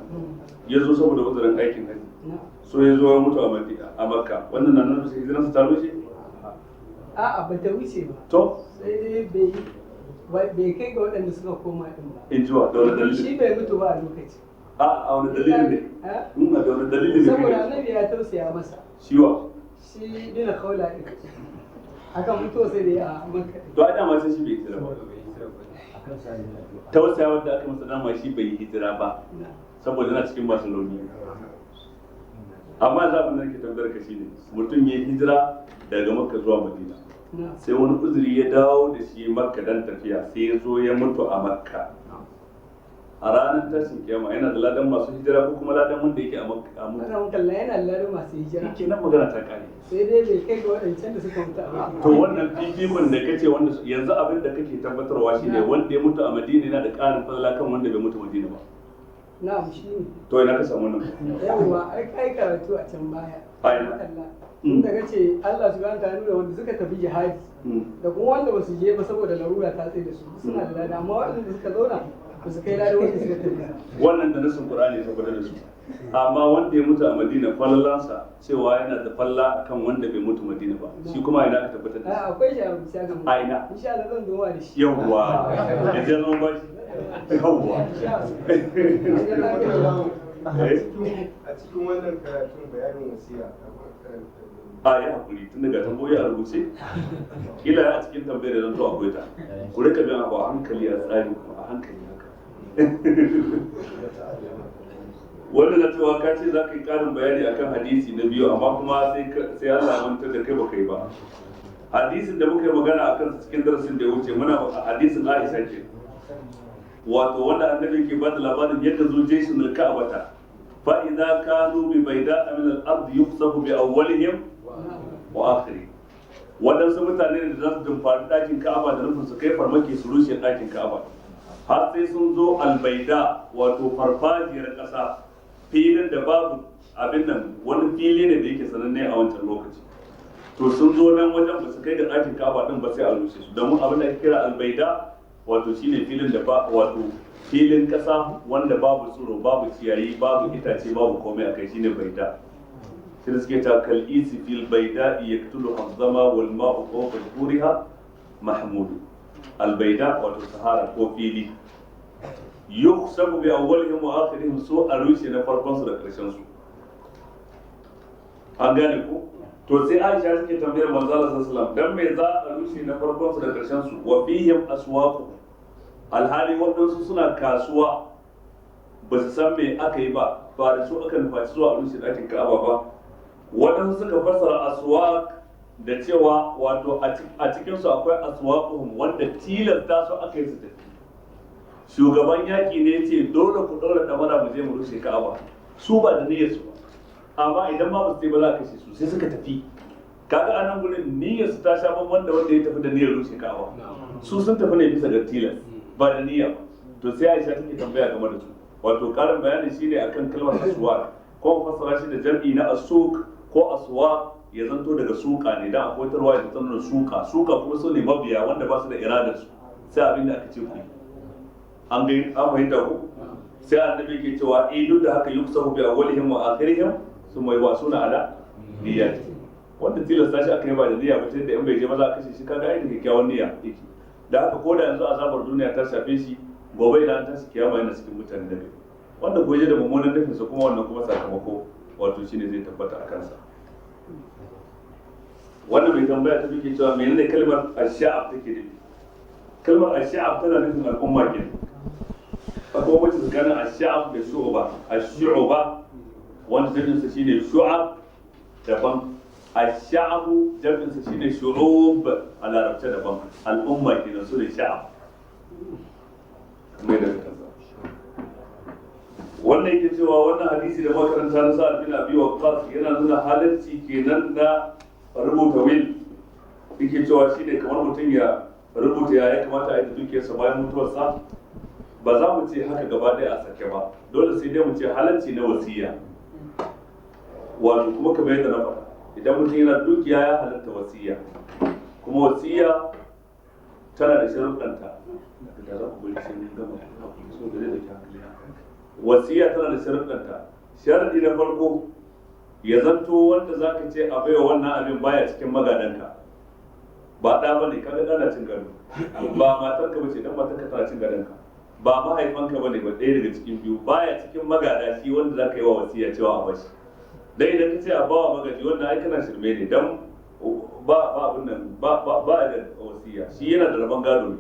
ya zo saboda uzurin aikin haji, so ya zo ya mutu a Madina a Makka, wannan na nuna hijiransa ta rushe? A'a ba ta wuce ba. To sai dai bai Bai kai ga waɗanda suka koma din ba. In ji wa, da wani Shi dalili? bai mutu ba a lokacin. A wani dalili ne? Eh? In a da wani dalili ne Saboda kake? annabi ya tausaya masa. Shi wa? Shi bin Khawla din. Akan mutuwa sai da ya a Makka din. To ai dama sai shi bai hijira ba. Akan sa ne addu'a. Tausaya wanda aka masa dama shi bai yi hijira ba Na. saboda yana cikin masu rauni. Amma za abin da nake tambayar ka shine mutum ya yi hijira daga Makka zuwa Madina. Na. Sai wani uzuri ya dawo da shi Makka dan tafiya, sai ya zo ya mutu a Makka. A ranar tashin kiyama yana da ladan masu hijira ko kuma ladan wanda yake a Makka a mutu? Ana kalla yana lalata masu hijira. Shi kenan magana ta kare. Sai dai bai kai ga waɗancan da suka mutu a Makka. To wannan fifikon da kace wanda yanzu abin da kake tabbatarwa shine wanda ya mutu a Madina yana da ƙarin falala kan wanda bai mutu Madina ba. Na'am, shi ne. To ina ka samu wannan? Yawwa, ai kai karatu a can baya. A ina? Allah. Inda kace Allah subhanahu wa ta'ala nuna wanda suka tafi jihadi da kuma wanda basu je ba saboda larura ta tsaye da su, suna da lada, amma waɗanda suka zauna ba su kai lada wanda suka tafi. Wannan da nasin Qur'ani ya tabbatar da su. Amma wanda ya mutu a Madina falalansa cewa yana da falla kan wanda bai mutu Madina ba. Shi kuma ina ka tabbatar da A akwai shi a rubuce a shi? A ina? Insha Allah zan zo ma da shi. Yawwa. Yanzu ya zama bashi. Yawwa. Insha Allah. A cikin wannan karatun bayanin wasiya kafin karanta. A yi hakuri tun daga tambayoyi a rubuce. Kila a cikin tambayar da zan to akwai ta. Ku rika bin abu a hankali, a tsari kuma a hankali haka. Wannan na cewa ka ce za ka yi ƙarin bayani akan hadisi na biyu, amma kuma sai Allah ya mantar da kai baka yi ba. Hadisin da muka yi magana akan sa cikin darasin da ya wuce, muna hadisin Aisha ke. Wato wanda annabi ke bada labarin yadda zo jeshin al-Ka'bata fa idza kanu bi bayda'a min al-ard yuqsafu bi awwalihim wa akhirihim. Waɗansu mutane ne da za su dumfari ɗakin Ka'aba da nufin su kai farmaki su rushe ɗakin Ka'aba. Har sai sun zo albaida, wato farfajiyar ƙasa, filin da babu abin nan, wani fili ne da yake sananne a wancan lokaci. To sun zo nan wajen ba su kai da ɗakin Ka'aba din ba sai a rushe su. Domin abin da ake kira albaida wato shine filin da ba, wato filin ƙasa wanda babu tsiro, babu ciyayi, babu itace, babu komai a kai, shine baida. Sai da suke ta kal isi fil baida yaktulu hazzama wal ma'u fawqa zuhuriha mahmudu. Albaida wato sahara ko fili. Yukhsabu bi awwalihim wa akhirihim, su a rushe na farkon su da karshen su. An gane ko? To sai Aisha take tambayar manzo Allah sallallahu alaihi wasallam, dan me za a rushe na farkon su da karshen su, wa fihim aswaqu, alhali waɗansu suna kasuwa ba su san me aka yi ba, ba da su aka nufaci zuwa a rushe ɗakin Ka'aba ba. Waɗansu suka fassara aswaq da cewa wato a cikinsu akwai aswaquhum wanda tilasta su aka yi su tafi. Shugaban yaƙi ne ya ce dole ku ɗaura ɗamara mu je mu rushe Ka'aba. Su ba da niyyar su ba, amma idan ma ba su je ba za a kashe su, sai suka tafi. Kaga anan gurin niyyar su ta sha bamban da wanda ya tafi da niyyar rushe Ka'aba. Su sun tafi ne bisa ga tilas ba da niyya ba. To sai Aisha take tambaya game da su. Wato karin bayani shine akan kalmar aswaq, ko fassara shi da jam'i na asuk ko aswaq ya zanto daga suka ne, dan akwai tarwa da tsanon suka. Suka kuma su ne mabiya wanda ba su da iradar su, sai abin da aka ce ku yi. An ga an fahimta ku? Sai annabi ke cewa eh, duk da haka yuksahu bi awwalihim wa akhirihim summa yuwasuna ala niyyati. Wanda tilasta shi aka yi ba da niyya ba, ta yadda in bai je ba za a kashe shi, kaga ai da kyakkyawan niyya yake. Da haka ko da yanzu azabar duniya ta shafe shi, gobe idan an tashi kiyama yana cikin mutane da gari. Wanda ko je da mummunan nufinsa kuma wannan kuma sakamako wato shine zai tabbata a kansa. Wannan mai tambaya ta muke cewa menene kalmar ash-sha'ab take nufi? Kalmar ash-sha'ab tana nufin al'umma kenan. Akwai wacce tsakanin ash-sha'ab da shu'ba. Ash-shu'ba wanda jami'insa shine shu'ab daban, ash-sha'abu jami'insa shine shu'ub a larabce daban. Al'umma kenan su ne sha'ab. Kamar yadda ka kasa. Wannan yake cewa wannan hadisi da makaranta na Sa'ad bin Abi Waqqas yana nuna halarci kenan na rubuta will. Yake cewa shi ne kamar mutum ya rubuta ya kamata a yi da dukiyarsa bayan mutuwarsa. Ba za mu ce haka gaba ɗaya a sake ba, dole sai dai mu ce halarci na wasiya. Wato kuma kamar yadda na faɗa, idan mutum yana dukiya ya halatta wasiya, kuma wasiya tana da sharuɗanta. Da za ku bari sai mun gama so da zai dauki hankali na. Wasiya tana da sharuɗanta. Sharaɗi na farko, ya zanto wanda za ka ce a baiwa wannan abin baya cikin magadanka. Ba ɗa bane, kaga ɗa na cin gado. Ba matarka bace, dan matarka tana cin gadon ka. Ba mahaifanka bane ba, ɗaya daga cikin biyu baya cikin magada shi wanda zaka yi wa wasiya cewa a bashi. Dan idan ka ce a bawa magaji wannan ai kana shirme ne, dan ba ba abin nan ba ba ba da wasiya, shi yana da rabon gado ne.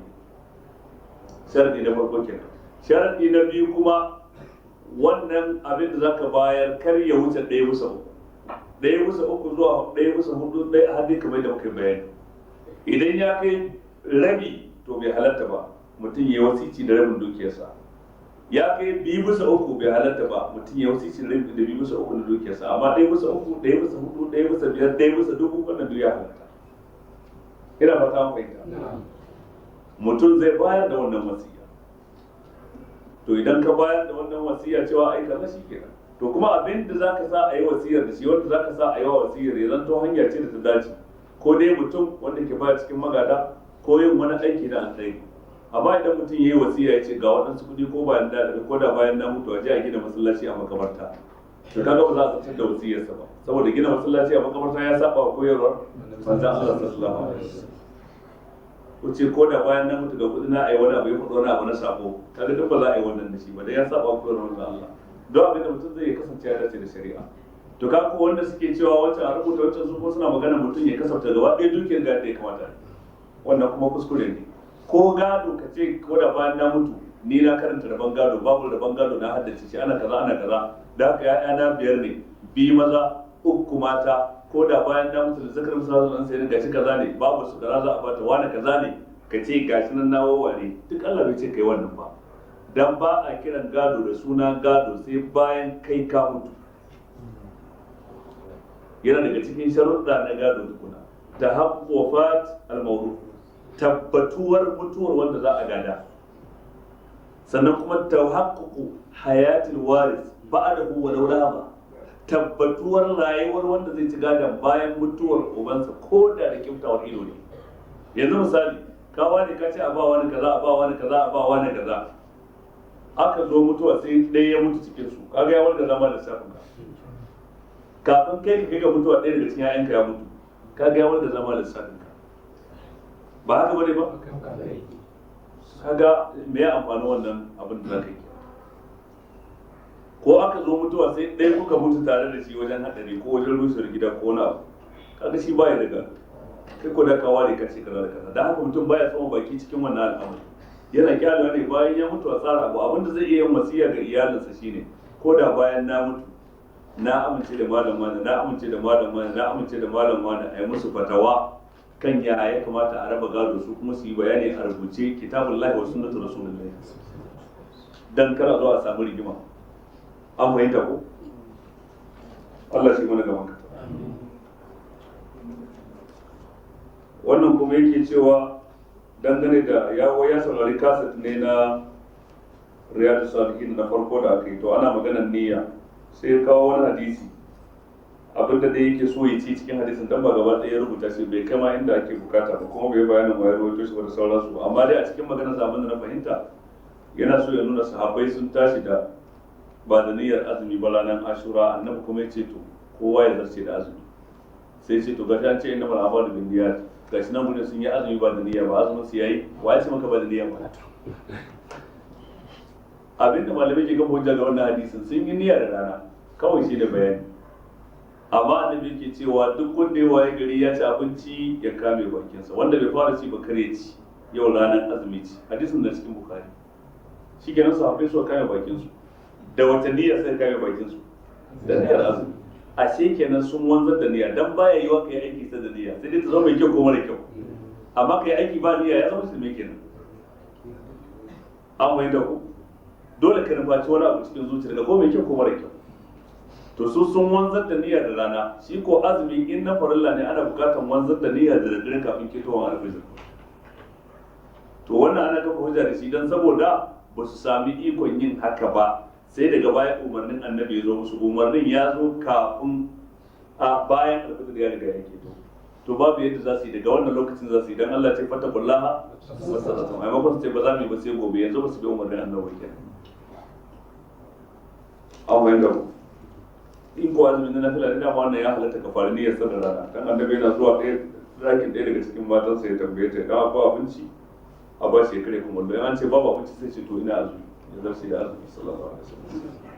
Sharadi na farko kenan. Sharadi na biyu kuma wannan abin da zaka bayar kar ya wuce 1/3, 1/3 zuwa 1/4, ɗaya har dai kamar da muka bayani. Idan ya kai rabi to bai halatta ba mutum ya wasici da rabin dukiyarsa. Ya kai 2/3 bai halatta ba mutum ya wasici da 2/3 na dukiyarsa. Amma 1/3, 1/4, 1/5, 1/1000 wannan duk ya halatta. Ina fata mun fahimta. Mutum zai bayar da wannan wasiya. To idan ka bayar da wannan wasiya cewa ai kaza shikenan. To kuma abin da zaka sa a yi wasiyar da shi, wanda zaka sa a yi wa wasiyar ya zanto hanya ce da ta dace. Ko dai mutum wanda ke baya cikin magada ko yin wani aiki na alkhairi. Amma idan mutum ya yi wasiya ya ce ga waɗansu kuɗi ko bayan da ko da bayan na mutu a je a gina masallaci a makabarta, to kaga ba za a zartar da wasiyarsa ba, saboda gina masallaci a makabarta ya saba wa koyarwar manzon Allah sallallahu alaihi wasallam. Wuce ko da bayan na mutu ga kuɗi na ayi wani abu ya faɗo wani abu na sabo, kaga duk ba za a yi wannan da shi ba, dan ya saba wa koyarwar manzon Allah. Don abin da mutum zai kasance ya dace da shari'a. To kaga ko wanda suke cewa wancan a rubuta wancan su ko suna magana mutum ya kasafta gaba ɗaya dukiyar ga da ya kamata, wannan kuma kuskure ne. Ko gado ka ce ko da bayan na mutu ni na karanta rabon gado, babu rabon gado na haddace shi, ana kaza ana kaza, da haka ya'yana 5 ne, 2 maza 3 mata, ko da bayan na mutu da zakar musu zan sai gashi kaza ne, babu su kaza za a bata wani kaza ne, ka ce gashi nan na wawware, duk Allah bai ce kai wannan ba. Dan ba a kiran gado da suna gado sai bayan kai ka mutu. Yana daga cikin sharuɗa na gado tukuna ta haqqofat al-mawruf, tabbatuwar mutuwar wanda za a gada, sannan kuma tahaqququ hayatil waris ba'dahu walau rahaba, tabbatuwar rayuwar wanda zai ci gadon bayan mutuwar ubansa ko da da kyautawar ido ne. Yanzu misali ka wani ka ce a ba wani kaza, a ba wani kaza, a ba wani kaza, aka zo mutuwa sai ɗaya ya mutu cikin su, kaga ya warga zama lissafin ka. Kafin kai ka kai ga mutuwa ɗaya daga cikin 'ya'yanka ya mutu, kaga ya warga zama lissafin ka. Ba haka bane ba? Kaga me ya amfani wannan abin da zaka yi? Ko aka zo mutuwa sai ɗaya kuka mutu tare da shi wajen haɗari ko wajen rushewar gida ko wani abu, kaga shi baya daga kai ko da ka ware ka ce kaza da kaza. Da haka mutum baya tsoma baki cikin wannan al'amari, yana kyalewa ne bayan ya mutu a tsara abu. Abin da zai iya yin wasiya ga iyalinsa shine ko da bayan na mutu na amince da malam wani, na amince da malam wani, na amince da malam wani, a yi musu fatawa kan ya ya kamata a raba gado, su kuma su yi bayani a rubuce kitabullahi wa sunnatu rasulillahi, dan kar a zo a samu rigima. An fahimta ko? Allah shi mana gaban ka. Wannan kuma yake cewa dangane da yawo ya saurari kaset ne na Riyadu Salihin na farko da aka yi, to ana maganar niyya sai ya kawo wani hadisi. Abinda da yake so ya ci cikin hadisin dan ba gaba ɗaya ya rubuta shi, bai kai ma inda ake bukata ba, kuma bai bayanin wa ya rubuto shi ba da sauransu. Amma dai a cikin maganar zaman da na fahimta yana so ya nuna sahabbai sun tashi da ba da niyyar azumi ba ranar Ashura, annabi kuma ya ce to kowa ya zarce da azumi. Sai ce to gashi an ce innamal a'malu binniyat, gashi nan gurin sun yi azumi ba da niyya ba, azumin su yayi, wa ya ce maka ba da niyya ba? Abinda malamai ke kafa hujja da wannan hadisin, sun yi niyya da rana kawai shi da bayani. Amma annabi yake cewa duk wanda ya waye gari ya ci abinci ya kame bakinsa, wanda bai fara ci ba kare ci, yau ranar azumi ci. Hadisin da cikin Bukhari. Shikenan sahabbai suka kame bakinsu. Da wata niyya sai kame bakinsu? Da niyyar azumi. Ashe kenan sun wanzar da niyya, dan baya yiwa kai aiki sai da niyya, sai dai ta zama mai kyau ko mara kyau. Amma kai aiki ba niyya ya zama shirme kenan. An fahimta ko? Dole ka nufaci wani abu cikin zuciyarka ko mai kyau ko mara kyau. To su sun wanzar da niyya da rana, shi ko azumi in na farilla ne ana bukatan wanzar da niyya da daddare kafin ketowar alfijir. To wannan ana kafa hujja da shi dan saboda ba su sami ikon yin haka ba, sai daga baya umarnin annabi ya zo musu. Umarnin ya zo kafin a bayan alfijir ya riga ya keto. To babu yadda za su yi daga wannan lokacin za su yi, dan Allah ce fattakullaha wasallam. Maimakon su ce ba za mu yi ba sai gobe, yanzu ba su bi umarnin annabi kenan. An fahimta ku? In ko azumin na nafila ne dama wannan ya halatta ka fara niyyar sa da rana, dan annabi yana zuwa ɗaya ɗakin ɗaya daga cikin matansa ya tambaye ta idan akwai abinci a ba shi ya karya kumallo, in an ce babu abinci sai ce to ina azumi, ya zarce da azumi sallallahu alaihi wasallam.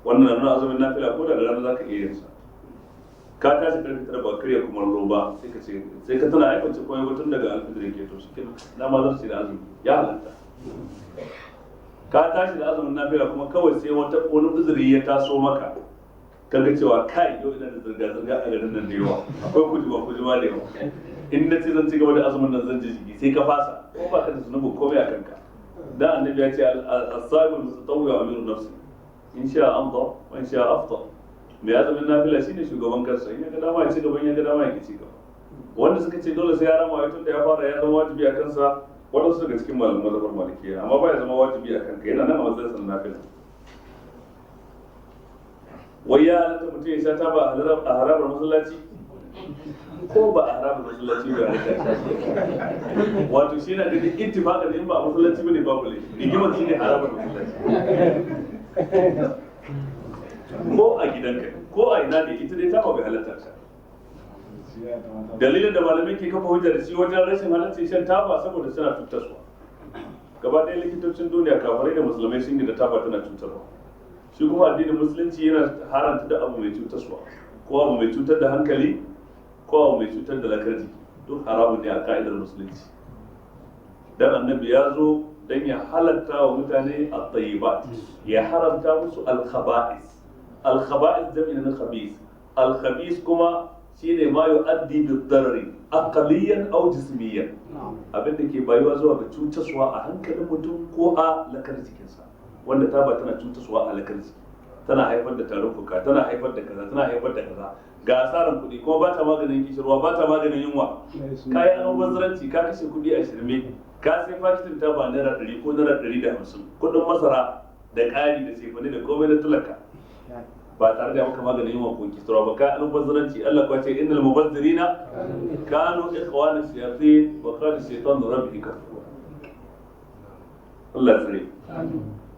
Wannan na nuna azumin nafila ko da rana zaka iya yin sa. Ka tashi karfe 9 ba karya kumallo ba, sai ka ce sai ka tana aiwace komai ba tun daga alfijir yake, to shikenan na ma zarce da azumi, ya halatta. Ka tashi da azumin nafila kuma kawai sai wata wani uzuri ya taso maka, kaga cewa kai yau ina da zirga zirga a garin nan da yawa, akwai kujima kujima da yawa, in na ce zan ci gaba da azumin nan zan ji jiki, sai ka fasa, ko ba ka da zunubin komai a kanka. Dan annabi ya ce as-sa'imu mutatawwi amiru nafsi in sha amda wa in sha afta. Mai azumin nafila shine shugaban kansa, in ya ga dama ya ci gaba, in ya ga dama ya ki ci gaba. Wanda suka ce dole sai ya rama wai tunda ya fara ya zama wajibi a kansa, waɗansu daga cikin malaman mazhabar malikiya, amma ba ya zama wajibi a kanka, yana nan a matsayin sa na nafila. Wai ya halatta mutum ya sha taba a harabar masallaci? Ko ba a harabar masallaci ba ya halatta. Wato shi na ganin ittifaqan in ba a masallaci bane babu laifi, rigimar shine harabar masallaci. Ko a gidanka ko a ina ne, ita dai taba bai halatta sha. Dalilin da malamai ke kafa hujja da shi wajen rashin halaccin shan taba saboda suna cutarwa. Gaba ɗaya likitocin duniya kafirai da musulmai sun yi da taba tana cutarwa. Shi kuma addinin musulunci yana haranta da abu mai cutarwa, ko abu mai cutar da hankali, ko abu mai cutar da lakar jiki, duk haramun ne a ka'idar musulunci. Dan annabi ya zo dan ya halatta wa mutane at-tayyibat, ya haramta musu al-khaba'is. Al-khaba'is jam'i na khabis. Al-khabis kuma shine ma yu'addi bid-darari aqliyan aw jismiyan, abin da ke bayuwa zuwa ga cutaswa a hankalin mutum ko a lakar jikinsa. Wanda taba tana cutaswa a lakar jiki, tana haifar da tarin fuka, tana haifar da kaza, tana haifar da kaza, ga asaran kuɗi, kuma ba ta maganin kishirwa, ba ta maganin yunwa. Ka yi almubazzaranci, ka kashe kuɗi a shirme, ka sai fakitin taba ₦100 ko ₦150, kuɗin masara da ƙari da cefane da komai na talaka, ba tare da maka maganin yunwa ko kishirwa ba, ka almubazzaranci. Allah kuwa ce innal mubazzirina kanu ikhwana shayatin wa kana shaytanu rabbihi kafura. Allah tsare.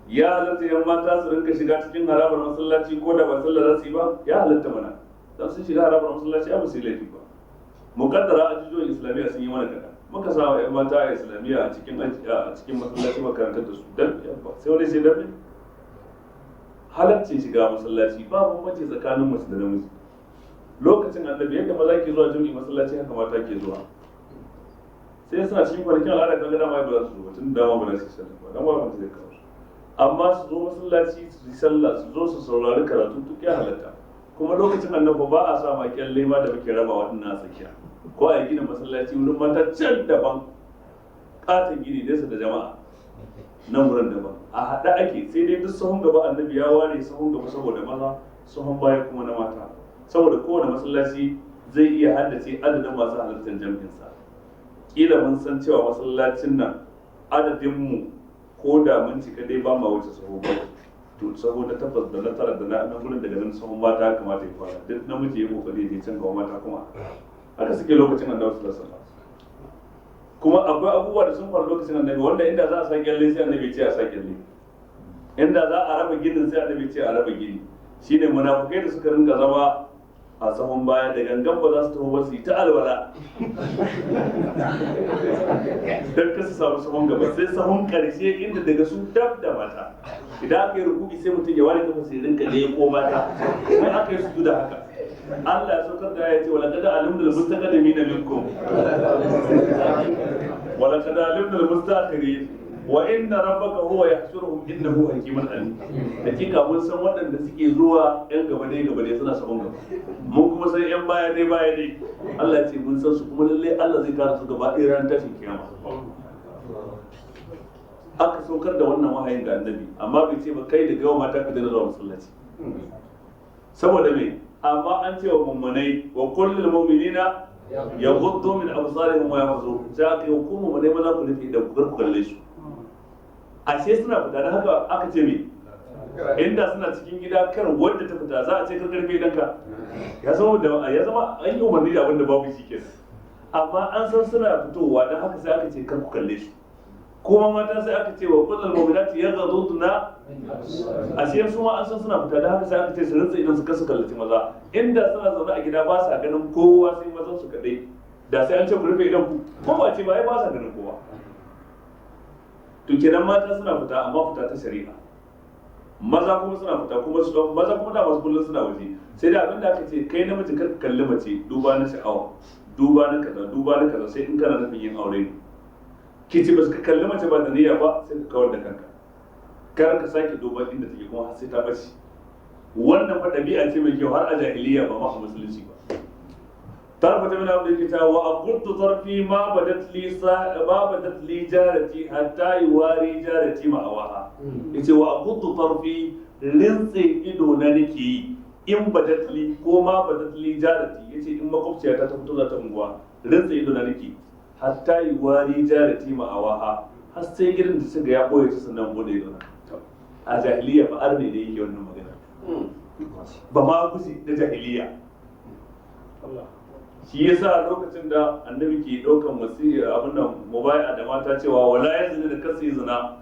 Ya halatta yan mata su rinka shiga cikin harabar masallaci ko da ba sallah za su yi ba? Ya halatta mana, dan sun shiga harabar masallaci ba su yi laifi ba. Mukaddara ajujuwan islamiyya sun yi mana kaɗan, muka sa wa yan mata a islamiyya a cikin masallaci makarantar da su, dan sai wani sai dan halaccin shiga masallaci ba bambanci tsakanin mace da namiji. Lokacin annabi yadda maza ke zuwa jami'i masallaci haka mata ke zuwa, sai suna cikin kwanakin al'ada kan dama ba za su zo ba, tun dama ba za su yi sallah ba, dan ba mutum zai kawo su. Amma su zo masallaci su yi sallah, su zo su saurari karatu, duk ya halatta. Kuma lokacin annabi ba a sa ma kyalle ma da muke raba waɗannan a tsakiya, ko a gina masallaci wurin mata can daban, katon gini nesa da jama'a nan wurin daban, a haɗa ake. Sai dai duk sahun gaba annabi ya ware sahun gaba saboda maza, sahun baya kuma na mata, saboda kowane masallaci zai iya haddace adadin masu halartar jam'insa. Kila mun san cewa masallacin nan adadinmu ko da mun cika dai ba ma wuce sahu ba, to sahu na 8 da na 9 da na nan gurin daga nan sahun mata ya kamata ya fara, duk namiji ya kokari ya je can gaba, mata kuma haka suke lokacin annabi sallallahu alaihi wasallam. Kuma akwai abubuwa da sun faru lokacin annabi wanda inda za a sa kyalle sai annabi ce a sa kyalle, inda za a raba ginin sai annabi ce a raba gini. Shine munafukai da suka rinka zama a sahun baya da gangan ba za su taho ba su yi ta alwala don kasu samu sahun gaba, sai sahun karshe inda daga su dab da mata. Idan aka yi rukuki sai mutum ya ware kafa sai rinka leko mata, sai aka yi sujuda haka. Allah ya saukar da ya ce wala qad alimna al-mustaqdimina minkum wala qad alimna al-mustaakhirin wa inna rabbaka huwa yahshuruhum innahu hakimun alim. Hakika mun san waɗanda suke zuwa yan gaba dai gaba dai suna sabon gaba, mun kuma san yan baya dai baya dai. Allah ya ce mun san su, kuma lalle Allah zai tara su gaba ɗaya ran tashin kiyama. Aka saukar da wannan wahayin ga annabi, amma bai ce ba kai da gawa mata ka daina zuwa masallaci saboda me? Amma an ce wa mummunai wa kullul mu'minina yaghuddu min absarihim wa yahfazu, sai aka yi ku mummunai maza ku rufe da ku kalle su. Ashe suna fita, da haka aka ce me? Inda suna cikin gida kar wanda ta fita za a ce kar karfe idan ka ya zama da ya zama an yi umarni da abin da babu shi kenan. Amma an san suna fitowa, don haka sai aka ce kar ku kalle su. Kuma mata sai aka ce wa kullal mu'minati yaghudduna, ashe su ma an san suna fita, don haka sai aka ce su rinsa idan su kasu kallaci maza. Inda suna zaune a gida ba sa ganin kowa sai mazan su kadai, Da sai an ce ku rufe idan ku ko ba ce ba ai ba sa ganin kowa. To kenan mata suna fita amma fita ta shari'a. Maza kuma suna fita kuma su maza kuma da masu kullum suna waje. Sai da abin da aka ce kai namiji kar ka kalli mace duba na sha'awa, duba na kaza, duba na kaza sai in kana nufin yin aure ne. Kici ba ka kalli mace ba da niyya ba sai ka kawar da kanka. Kar ka sake duba inda take kuma har sai ta bace. Wannan fa ɗabi'a ce mai kyau har a jahiliya ba ma a musulunci ba. Tarfa ta mina abin da yake cewa wa aquddu tarfi ma badat li sa ma badat li jarati hatta yuwari jarati ma awaha. Yace wa aquddu tarfi rintse ido na nake yi in badat li ko ma badat li jarati yace in makwabciya ta fito za ta unguwa rintse ido na nake hatta yuwari jarati ma awaha har sai gidan da suka ya boye ta sannan bude ido na. A jahiliya ba arne ne yake wannan magana. Ba ma kusi da jahiliya. Shi yasa lokacin da annabi ke daukan wasiya abin nan mubai'a da mata cewa wala yazni da kasu zina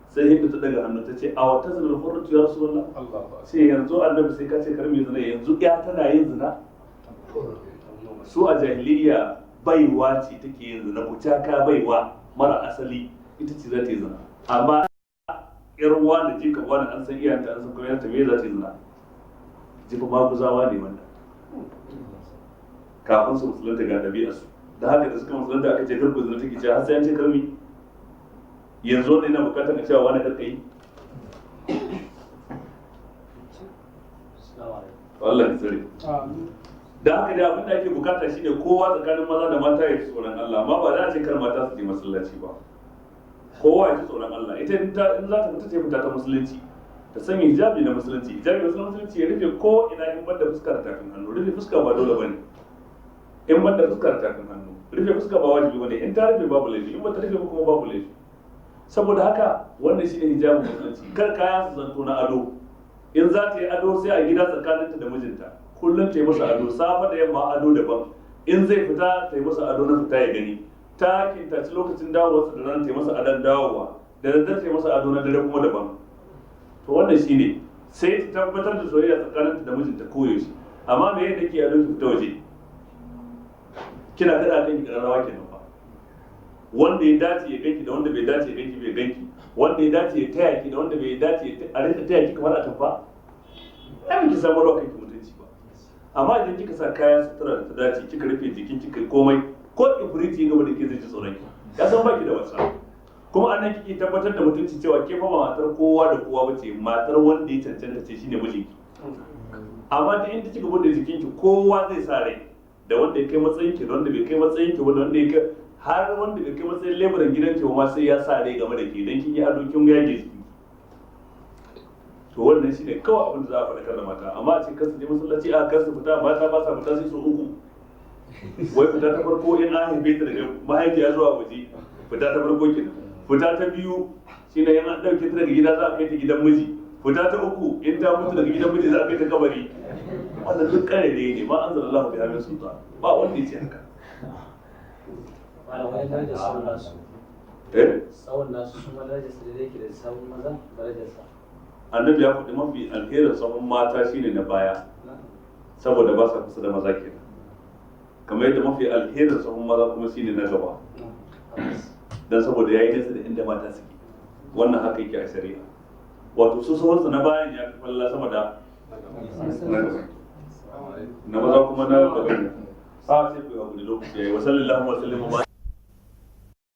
sai Hindu ta daga hannu ta ce a wata zinar hurratu ya rasulullah. Sai yanzu annabi sai ka ce kar mu zina yanzu ya tana yin zina. Su a jahiliya baiwa ce take yin zina, bucaka baiwa mara asali ita ce za ta yi zina. Amma yar wani jika wani an san iyayenta an san kuma yarta me za ta yi zina. Jifa maguzawa ne wannan. Kafin su musulunta ga ɗabi'arsu da haka da suka musulunta aka ce karku zina take cewa har sai an ce karmi yanzu wannan yana bukatar a cewa wani karka yi. Allah ya tsare. Da haka dai abin da ake bukata shine kowa tsakanin maza da mata ya ji tsoron Allah, amma ba za a ce kar mata su je masallaci ba. Kowa ya ji tsoron Allah. Ita in za ta fita ta fita ta musulunci, ta sanya hijabi na musulunci. Hijabi na musulunci ya rufe ko ina in banda fuska da tafin hannu. Rufe fuska ba dole bane. In banda fuska da tafin hannu, rufe fuska ba wajibi bane. In ta rufe babu laifi, in ba ta rufe ba kuma babu laifi. Saboda haka wannan shine hijabin musulunci. Kar kaya su zanto na ado. In za ta yi ado sai a gida tsakaninta da mijinta. Kullum ta yi masa ado, safe da yamma ado daban. In zai fita ta yi masa ado na fita ya gani. Ta kintaci lokacin dawowarsa da rana ta yi masa adon dawowa, da daddare ta yi masa ado na dare kuma daban. To wannan shine sai ta tabbatar da soyayya tsakaninta da mijinta koyaushe. Amma me yadda ke ado ki fita waje? Kina kada kanki kararrawa kenan fa. Wanda ya dace ya ganki da wanda bai dace ya ganki bai ganki, wanda ya dace ya taya ki da wanda bai dace a rinka taya ki kamar a tamfa, ai baki samu ruwa kanki mutunci ba. Amma idan kika sa kaya sutura da ta dace kika rufe jikin kika komai, ko ifriti gaba da ke zai ji tsoron ki, ya san baki da wasa. Kuma anan kike tabbatar da mutunci cewa ke fa ba matar kowa da kowa bace, matar wanda ya cancanta ce shine mijinki. Amma duk inda kika bude jikinki kowa zai sa rai, da wanda ya kai matsayin ki da wanda bai kai matsayin ki ba da wanda ya kai har wanda bai kai matsayin leburan gidan ki ma sai ya sa rai game da ke dan kin yi ado kin yage jiki. To wannan shine kawai abin da za a faɗakar da mata. Amma a ce kar su je masallaci, a kar su fita, mata ba sa fita sai su uku. Wai fita ta farko in an haife ta daga mahaifiya zuwa waje, fita ta farko kenan. Fita ta biyu shine in an ɗauke ta daga gida za a kai ta gidan miji. Fita ta uku in ta mutu daga gidan miji za a kai ta kabari. Wannan duk karere ne, ma anzalallahu biha min sultan, ba wanda ya ce haka. Malamai darajar tsawon nasu. Eh? Tsawon nasu su ma darajar su da yake da tsawon maza darajar sa. Annabi ya faɗi mafi alherin tsawon mata shine na baya, saboda ba sa kusa da maza kenan. Kamar yadda mafi alherin tsawon maza kuma shine na gaba, dan saboda yayi nesa da inda mata suke. Wannan haka yake a shari'a. Wato su tsawon na bayan ya fi falla sama da na gaba. Na maza kuma na gaba ne. A sai ku yi hakuri lokaci yayi. Wa sallallahu wa sallam.